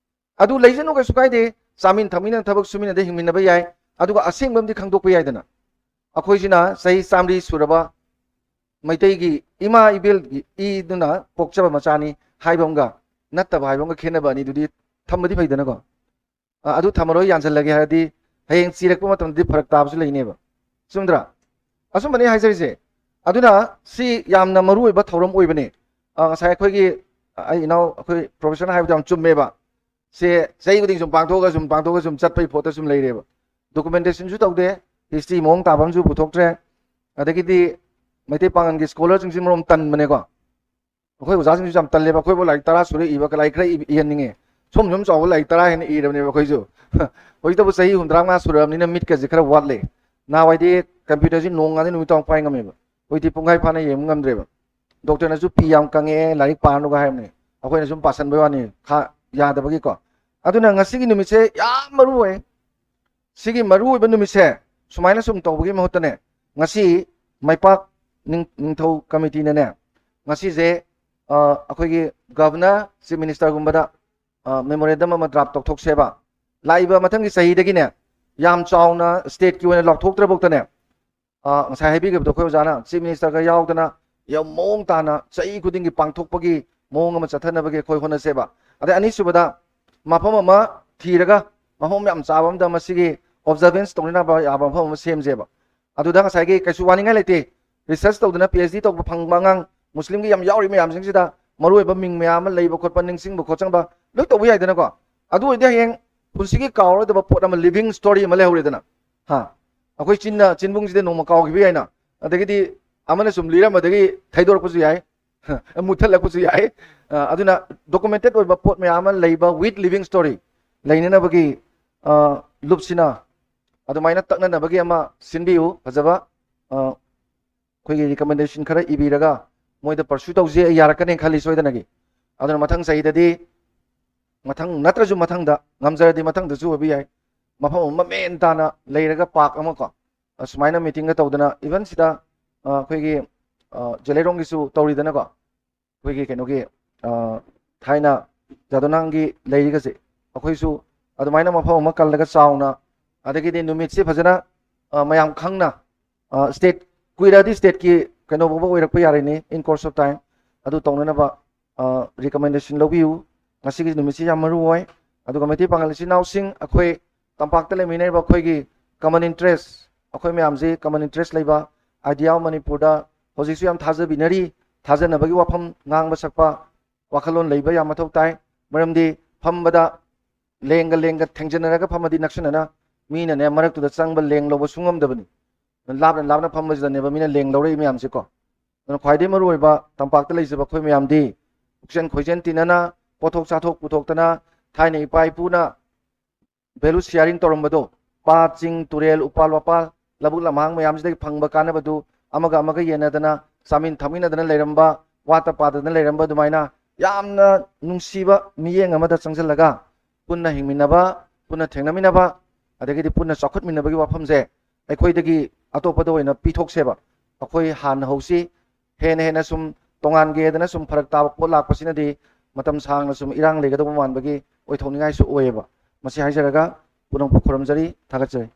ꯑꯗꯨ ꯂꯩꯁꯅꯨ, ꯀꯩꯁꯨ ꯀꯥꯏꯗꯦ꯫ ꯆꯥꯃꯤꯟ ꯊꯛꯃꯤꯟꯅ ꯊꯕꯛ ꯁꯨꯃꯤꯟꯅꯗ ꯍꯤꯡꯃꯤꯟꯅꯕ ꯌꯥꯏ꯫ ꯑꯗꯨꯒ ꯑꯁꯦꯡꯕ ꯑꯃꯗꯤ ꯈꯪꯗꯣꯛꯄ ꯌꯥꯏꯗꯅ꯫ ꯑꯩꯈꯣꯏꯁꯤꯅ ꯆꯍꯤ ꯆꯥꯃꯔꯤ ꯁꯨꯔꯕ ꯃꯩꯇꯩꯒꯤ ꯏꯃꯥ ꯏꯕꯦꯜꯒꯤ ꯏꯗꯨꯅ ꯄꯣꯛꯆꯕ ꯃꯆꯥꯅꯤ ꯍꯥꯏꯕ ꯑꯃꯒ ꯅꯠꯇꯕ ꯍꯥꯏꯕ ꯑꯃꯒ ꯈꯦꯠꯅꯕ ꯑꯅꯤꯗꯨꯗꯤ ꯊꯝꯕꯗꯤ ꯐꯩꯗꯅꯀꯣ꯫ ꯑ, ꯑꯗꯨ ꯊꯝꯃꯔꯣꯏ, ꯌꯥꯟꯁꯤꯜꯂꯒꯦ ꯍꯥꯏꯔꯗꯤ ꯍꯌꯦꯡ ꯆꯤꯔꯛꯄ ꯃꯇꯝꯗꯗꯤ ꯐꯔꯛ ꯇꯥꯕꯁꯨ ꯂꯩꯅꯦꯕ꯫ ꯆꯨꯝꯗ꯭ꯔꯥ? ꯑꯆꯨꯝꯕꯅꯦ ꯍꯥꯏꯖꯔꯤꯁꯦ꯫ ꯑꯗꯨꯅ ꯁꯤ ꯌꯥꯝꯅ ꯃꯔꯨ ꯑꯣꯏꯕ ꯊꯧꯔꯝ ꯑꯣꯏꯕꯅꯦ꯫ ꯑ, ꯉꯁꯥꯏ ꯑꯩꯈꯣꯏꯒꯤ, ꯑ, ꯑꯩ ꯏꯅꯥꯎ ꯑꯩꯈꯣꯏ professorꯅ ꯍꯥꯏꯕꯗꯣ ꯌꯥꯝ ꯆꯨꯝꯃꯦꯕ꯫ ꯁꯦ ꯆꯍꯤ ꯈꯨꯗꯤꯡ ꯁꯨꯝ ꯄꯥꯡꯊꯣꯛꯑꯒ ꯁꯨꯝ ꯄꯥꯡꯊꯣꯛꯑꯒ ꯁꯨꯝ ꯆꯠꯄꯒꯤ ꯄꯣꯠꯇ ꯁꯨꯝ ꯂꯩꯔꯦꯕ꯫ Documentationꯁꯨ ꯇꯧꯗꯦ, history ꯃꯑꯣꯡ ꯇꯥꯕ ꯑꯃꯁꯨ ꯄꯨꯊꯣꯛꯇ꯭ꯔꯦ꯫ ꯑꯗꯒꯤꯗꯤ ꯃꯩꯇꯩ ꯄꯥꯉꯜꯒꯤ scholarꯁꯤꯡꯁꯤ ꯃꯔꯣꯝ ꯇꯟꯕꯅꯦꯀꯣ꯫ ꯑꯩꯈꯣꯏ ꯑꯣꯖꯥꯁꯤꯡꯁꯨ ꯌꯥꯝ ꯇꯜꯂꯦꯕ꯫ ꯑꯩꯈꯣꯏꯕꯨ ꯂꯥꯏꯔꯤꯛ ꯇꯔꯥ ꯁꯨꯔ ꯏꯕ, ꯂꯥꯏꯔꯤꯛ ꯈꯔ ꯏ-, ꯏꯍꯟꯅꯤꯡꯉꯦ꯫ ꯁꯨꯝ ꯁꯨꯝ ꯆꯥꯎꯕ ꯂꯥꯏꯔꯤꯛ ꯇꯔꯥ ꯍꯦꯟꯅ ꯏꯔꯕꯅꯦꯕ ꯑꯩꯈꯣꯏꯁꯨ꯫ ꯍꯧꯖꯤꯛꯇꯕꯨ ꯆꯍꯤ ꯍꯨꯝꯗ꯭ꯔꯥ ꯃꯉꯥ ꯁꯨꯔꯕꯅꯤꯅ ꯃꯤꯠꯀꯁꯦ ꯈꯔ ꯋꯥꯠꯂꯦ꯫ ꯅꯍꯥꯟꯋꯥꯏꯗꯤ computerꯁꯤ ꯅꯣꯡ ꯉꯥꯟꯗꯩ ꯅꯨꯃꯤꯠ ꯇꯥꯕ ꯄꯥꯏ ꯉꯝꯃꯦꯕ꯫ ꯍꯧꯖꯤꯛꯇꯤ ꯄꯨꯡꯈꯥꯏ ꯐꯥꯅ ꯌꯦꯡꯕ ꯉꯝꯗ꯭ꯔꯦꯕ꯫ Doctorꯅꯁꯨ "ꯐꯤ ꯌꯥꯝ ꯀꯪꯉꯛꯑꯦ, ꯂꯥꯏꯔꯤꯛ ꯄꯥꯔꯅꯨꯒ" ꯍꯥꯏꯕꯅꯦ꯫ ꯑꯩꯈꯣꯏꯅ ꯁꯨꯝ ꯄꯥꯁꯟꯕꯩ ꯋꯥꯅꯤ, ꯈꯥ-, ꯌꯥꯗꯕꯒꯤꯀꯣ꯫ ꯑꯗꯨꯅ ꯉꯁꯤꯒꯤ ꯅꯨꯃꯤꯠꯁꯦ ꯌꯥꯝ ꯃꯔꯨ ꯑꯣꯏ꯫ ꯁꯤꯒꯤ ꯃꯔꯨꯑꯣꯏꯕ ꯅꯨꯃꯤꯠꯁꯦ ꯁꯨꯃꯥꯏꯅ ꯁꯨꯝ ꯇꯧꯕꯒꯤ ꯃꯍꯨꯠꯇꯅꯦ, ꯉꯁꯤ ꯃꯩꯄꯥꯛ ꯅꯤꯡ-, ꯅꯤꯡꯊꯧ ꯀꯃꯤꯇꯤꯅꯅꯦ, ꯉꯁꯤꯁꯦ, ꯑ, ꯑꯩꯈꯣꯏꯒꯤ ꯒꯚꯔꯅꯔ, ꯆꯤꯐ ꯃꯤꯅꯤꯁꯇꯔꯒꯨꯝꯕꯗ, ꯑ, ꯃꯦꯃꯣꯔꯦꯟꯗꯝ ꯑꯃ ꯗ꯭ꯔꯥꯐ ꯇꯧꯊꯣꯛꯁꯦꯕ꯫ ꯂꯥꯛꯏꯕ ꯃꯊꯪꯒꯤ ꯆꯍꯤꯗꯒꯤꯅꯦ, ꯌꯥꯝ ꯆꯥꯎꯅ ꯁ꯭ꯇꯦꯠꯀꯤ ꯑꯣꯏꯅ ꯂꯥꯎꯊꯣꯛꯇ꯭ꯔꯐꯥꯎꯗꯅꯦ, ꯑ, ꯉꯁꯥꯏ ꯍꯥꯏꯕꯤꯈꯤꯕꯗꯣ ꯑꯩꯈꯣꯏ ꯑꯣꯖꯥꯅ, ꯆꯤꯐ ꯃꯤꯅꯤꯁꯇꯔꯒ ꯌꯥꯎꯗꯅ ꯌꯥꯝ ꯃꯑꯣꯡ ꯇꯥꯅ ꯆꯍꯤ ꯈꯨꯗꯤꯡꯒꯤ ꯄꯥꯡꯊꯣꯛꯄꯒꯤ ꯃꯑꯣꯡ ꯑꯃ ꯆꯠꯊꯅꯕꯒꯤ ꯑꯩꯈꯣꯏ ꯍꯣꯠꯅꯁꯦꯕ꯫ ꯑꯗꯩ ꯑꯅꯤꯁꯨꯕꯗ, ꯃꯐꯝ ꯑꯃ ꯊꯤꯔꯒ, ꯃꯐꯝ ꯌꯥꯝ ꯆꯥꯕ ꯑꯃꯗ ꯃꯁꯤꯒꯤ ꯑꯣꯕꯖꯔꯚꯦꯟꯁ ꯇꯧꯅꯅꯕ ꯌꯥꯕ ꯃꯐꯝ ꯑꯃ ꯁꯦꯝꯁꯦꯕ꯫ ꯑꯗꯨꯗ ꯉꯁꯥꯏꯒꯤ ꯀꯩꯁꯨ ꯋꯥꯅꯤꯡꯉꯥꯏ ꯂꯩꯇꯦ꯫ ꯔꯤꯁꯔꯁ ꯇꯧꯗꯅ ꯄꯤ ꯑꯩꯆ ꯗꯤ ꯇꯧꯕ ꯐꯪꯕ ꯑꯉꯥꯡ, ꯃꯨꯁꯂꯤꯝꯒꯤ ꯌꯥꯝ ꯌꯥꯎꯔꯤ ꯃꯌꯥꯝꯁꯤꯡꯁꯤꯗ, ꯃꯔꯨꯑꯣꯏꯕ ꯃꯤꯡ ꯃꯌꯥꯝ ꯑꯃ ꯂꯩꯕ ꯈꯣꯠꯄ, ꯅꯤꯡꯁꯤꯡꯕ ꯈꯣꯠꯆꯪꯕ ꯂꯣꯏ ꯇꯧꯕ ꯌꯥꯏꯗꯅꯀꯣ꯫ ꯑꯗꯨ ꯑꯣꯏꯔꯗꯤ ꯍꯌꯦꯡ ꯄꯨꯟꯁꯤꯒꯤ ꯀꯥꯎꯔꯣꯏꯗꯕ ꯄꯣꯠ ꯑꯃ, ꯂꯤꯚꯤꯡ ꯁ꯭ꯇꯣꯔꯤ ꯑꯃ ꯂꯩꯍꯧꯔꯦꯗꯅ꯫ ꯍꯥ, ꯑꯩꯈꯣꯏ ꯆꯤꯟꯅ, ꯆꯤꯟꯕꯨꯡꯁꯤꯗ ꯅꯣꯡꯃ ꯀꯥꯎꯈꯤꯕ ꯌꯥꯏꯅ, ꯑꯗꯒꯤꯗꯤ ꯑꯃꯅ ꯁꯨꯝ ꯂꯤꯔꯝꯕꯗꯒꯤ ꯊꯩꯗꯣꯔꯛꯄꯁꯨ ꯌꯥꯏ, ꯃꯨꯠꯊꯠꯂꯛꯄꯁꯨ ꯌꯥꯏ꯫ ꯑ, ꯑꯗꯨꯅ ꯗꯣꯀꯨꯃꯦꯟꯇꯦꯠ ꯑꯣꯏꯕ ꯄꯣꯠ ꯃꯌꯥꯝ ꯑꯃ ꯂꯩꯕ with living story ꯂꯩꯅꯅꯕꯒꯤ, ꯑ, ꯂꯨꯞꯁꯤꯅ ꯑꯗꯨꯃꯥꯏꯅ ꯇꯛꯅꯅꯕꯒꯤ ꯑꯃ ꯁꯤꯟꯕꯤꯌꯨ꯫ ꯐꯖꯕ, ꯑ, ꯑꯩꯈꯣꯏꯒꯤ ꯔꯤꯀꯃꯦꯟꯗꯦꯁꯟ ꯈꯔ ꯏꯕꯤꯔꯒ ꯃꯣꯏꯗ ꯄꯔꯁꯨ ꯇꯧꯁꯦ, ꯑꯩ ꯌꯥꯔꯛꯀꯅꯤ ꯈꯜꯂꯤ ꯁꯣꯏꯗꯅꯒꯤ꯫ ꯑꯗꯨꯅ ꯃꯊꯪ ꯆꯍꯤꯗꯗꯤ, ꯃꯊꯪ ꯅꯠꯇ꯭ꯔꯁꯨ ꯃꯊꯪꯗ, ꯉꯝꯖꯔꯗꯤ ꯃꯊꯪꯗꯁꯨ ꯑꯣꯏꯕ ꯌꯥꯏ, ꯃꯐꯝ ꯑꯃ ꯃꯦꯟ ꯇꯥꯅ ꯂꯩꯔꯒ ꯄꯥꯔꯛ ꯑꯃꯀꯣ, ꯑꯁꯨꯃꯥꯏꯅ ꯃꯤꯇꯤꯡꯒ ꯇꯧꯗꯅ, ꯏꯚꯟ ꯁꯤꯗ, ꯑ, ꯑꯩꯈꯣꯏꯒꯤ, ꯑ, ꯖꯦꯂꯩꯔꯣꯡꯒꯤꯁꯨ ꯇꯧꯔꯤꯗꯅꯀꯣ, ꯑꯩꯈꯣꯏꯒꯤ ꯀꯩꯅꯣꯒꯤ, ꯑ, ꯊꯥꯏꯅ ꯖꯥꯗꯣꯅꯥꯡꯒꯤ ꯂꯩꯔꯤꯒꯁꯦ, ꯑꯩꯈꯣꯏꯁꯨ ꯑꯗꯨꯃꯥꯏꯅ ꯃꯐꯝ ꯑꯃ ꯀꯜꯂꯒ ꯆꯥꯎꯅ, ꯑꯗꯒꯤꯗꯤ ꯅꯨꯃꯤꯠꯁꯦ ꯐꯖꯅ, ꯑ, ꯃꯌꯥꯝ ꯈꯪꯅ, ꯑ, ꯁ꯭ꯇꯦꯠ, ꯀꯨꯏꯔꯛꯑꯗꯤ ꯁ꯭ꯇꯦꯠꯀꯤ ꯀꯩꯅꯣ ꯐꯥꯎꯕ ꯑꯣꯏꯔꯛꯄ ꯌꯥꯔꯤꯅꯤ, in course of time꯫ ꯑꯗꯨ ꯇꯧꯅꯅꯕ, ꯑ, ꯔꯤꯀꯃꯦꯟꯗꯦꯁꯟ ꯂꯧꯕꯤꯌꯨ꯫ ꯉꯁꯤꯒꯤ ꯅꯨꯃꯤꯠꯁꯤ ꯌꯥꯝ ꯃꯔꯨ ꯑꯣꯏ꯫ ꯑꯗꯨꯒ ꯃꯩꯇꯩ ꯄꯥꯉꯜ ꯏꯆꯤꯟ ꯏꯅꯥꯎꯁꯤꯡ, ꯑꯩꯈꯣꯏ ꯇꯝꯄꯥꯛꯇ ꯂꯩꯃꯤꯟꯅꯔꯤꯕ ꯑꯩꯈꯣꯏꯒꯤ common interest, ꯑꯩꯈꯣꯏ ꯃꯌꯥꯝꯁꯤ common interest ꯂꯩꯕ, idea ꯑꯃ ꯃꯅꯤꯄꯨꯔꯗ ꯍꯧꯖꯤꯛꯁꯨ ꯌꯥꯝ ꯊꯥꯖꯕꯤꯅꯔꯤ꯫ ꯊꯥꯖꯅꯕꯒꯤ ꯋꯥꯐꯝ ꯉꯥꯡꯕ ꯁꯛꯄ ꯋꯥꯈꯜꯂꯣꯟ ꯂꯩꯕ ꯌꯥꯝ ꯃꯊꯧ ꯇꯥꯏ꯫ ꯃꯔꯝꯗꯤ ꯐꯝꯕꯗ ꯂꯦꯡꯒ ꯂꯦꯡꯒ ꯊꯦꯡꯖꯤꯟꯅꯔꯒ ꯐꯝꯃꯗꯤ ꯅꯛꯁꯤꯟꯅꯅ ꯃꯤꯅꯅꯦ ꯃꯔꯛꯇꯨꯗ ꯆꯪꯕ ꯂꯦꯡ ꯂꯧꯕ ꯁꯨꯡꯉꯝꯗꯕꯅꯤ꯫ ꯂꯥꯞꯅ ꯂꯥꯞꯅ ꯐꯝꯕꯁꯤꯗꯅꯦꯕ ꯃꯤꯅ ꯂꯦꯡ ꯂꯧꯔꯛꯏ ꯃꯌꯥꯝꯁꯦꯀꯣ꯫ ꯑꯗꯨꯅ ꯈ꯭ꯋꯥꯏꯗꯒꯤ ꯃꯔꯨꯑꯣꯏꯕ ꯇꯝꯄꯥꯛꯇ ꯂꯩꯖꯕ ꯑꯩꯈꯣꯏ ꯃꯌꯥꯝꯗꯤ ꯄꯨꯛꯆꯦꯜ ꯈꯣꯏꯖꯦꯜ ꯇꯤꯟꯅꯅ, ꯄꯣꯠꯊꯣꯛ ꯆꯥꯊꯣꯛ ꯄꯨꯊꯣꯛꯇꯅ, ꯊꯥꯏꯅ ꯏꯄꯥ ꯏꯄꯨꯅ value sharing ꯇꯧꯔꯝꯕꯗꯣ, ꯄꯥꯠ, ꯆꯤꯡ, ꯇꯨꯔꯦꯜ, ꯎꯄꯥꯜ ꯋꯥꯄꯥꯜ, ꯂꯧꯕꯨꯛ ꯂꯝꯍꯥꯡ ꯃꯌꯥꯝꯁꯤꯗꯒꯤ ꯐꯪꯕ ꯀꯥꯟꯅꯕꯗꯨ ꯑꯃꯒ ꯑꯃꯒ ꯌꯦꯟꯅꯗꯅ, ꯆꯥꯃꯤꯟ ꯊꯛꯃꯤꯟꯅꯗꯅ ꯂꯩꯔꯝꯕ, ꯋꯥꯠꯇ ꯄꯥꯗꯅ ꯂꯩꯔꯝꯕ ꯑꯗꯨꯃꯥꯏꯅ ꯌꯥꯝꯅ ꯅꯨꯡꯁꯤꯕ ꯃꯤꯠꯌꯦꯡ ꯑꯃꯗ ꯆꯪꯁꯤꯜꯂꯒ ꯄꯨꯟꯅ ꯍꯤꯡꯃꯤꯟꯅꯕ, ꯄꯨꯟꯅ ꯊꯦꯡꯅꯃꯤꯟꯅꯕ, ꯑꯗꯒꯤꯗꯤ ꯄꯨꯟꯅ ꯆꯥꯎꯈꯠꯃꯤꯟꯅꯕꯒꯤ ꯋꯥꯐꯝꯁꯦ ꯑꯩꯈꯣꯏꯗꯒꯤ ꯑꯇꯣꯞꯄꯗ ꯑꯣꯏꯅ ꯄꯤꯊꯣꯛꯁꯦꯕ꯫ ꯑꯩꯈꯣꯏ ꯍꯥꯟꯅ ꯍꯧꯁꯤ꯫ ꯍꯦꯟꯅ ꯍꯦꯟꯅ ꯁꯨꯝ ꯇꯣꯉꯥꯟꯒꯦꯗꯅ ꯁꯨꯝ ꯐꯔꯛ ꯇꯥꯕ ꯄꯣꯠ ꯂꯥꯛꯄꯁꯤꯅꯗꯤ ꯃꯇꯝ ꯁꯥꯡꯅ ꯁꯨꯝ ꯏꯔꯥꯡ ꯂꯩꯒꯗꯧꯕ ꯃꯥꯟꯕꯒꯤ ꯑꯣꯏꯊꯣꯛꯅꯤꯡꯉꯥꯏꯁꯨ ꯑꯣꯏꯌꯦꯕ꯫ ꯃꯁꯤ ꯍꯥꯏꯖꯔꯒ ꯄꯨꯝꯅꯃꯛꯄꯨ ꯈꯨꯔꯨꯝꯖꯔꯤ, ꯊꯥꯒꯠꯆꯔꯤ꯫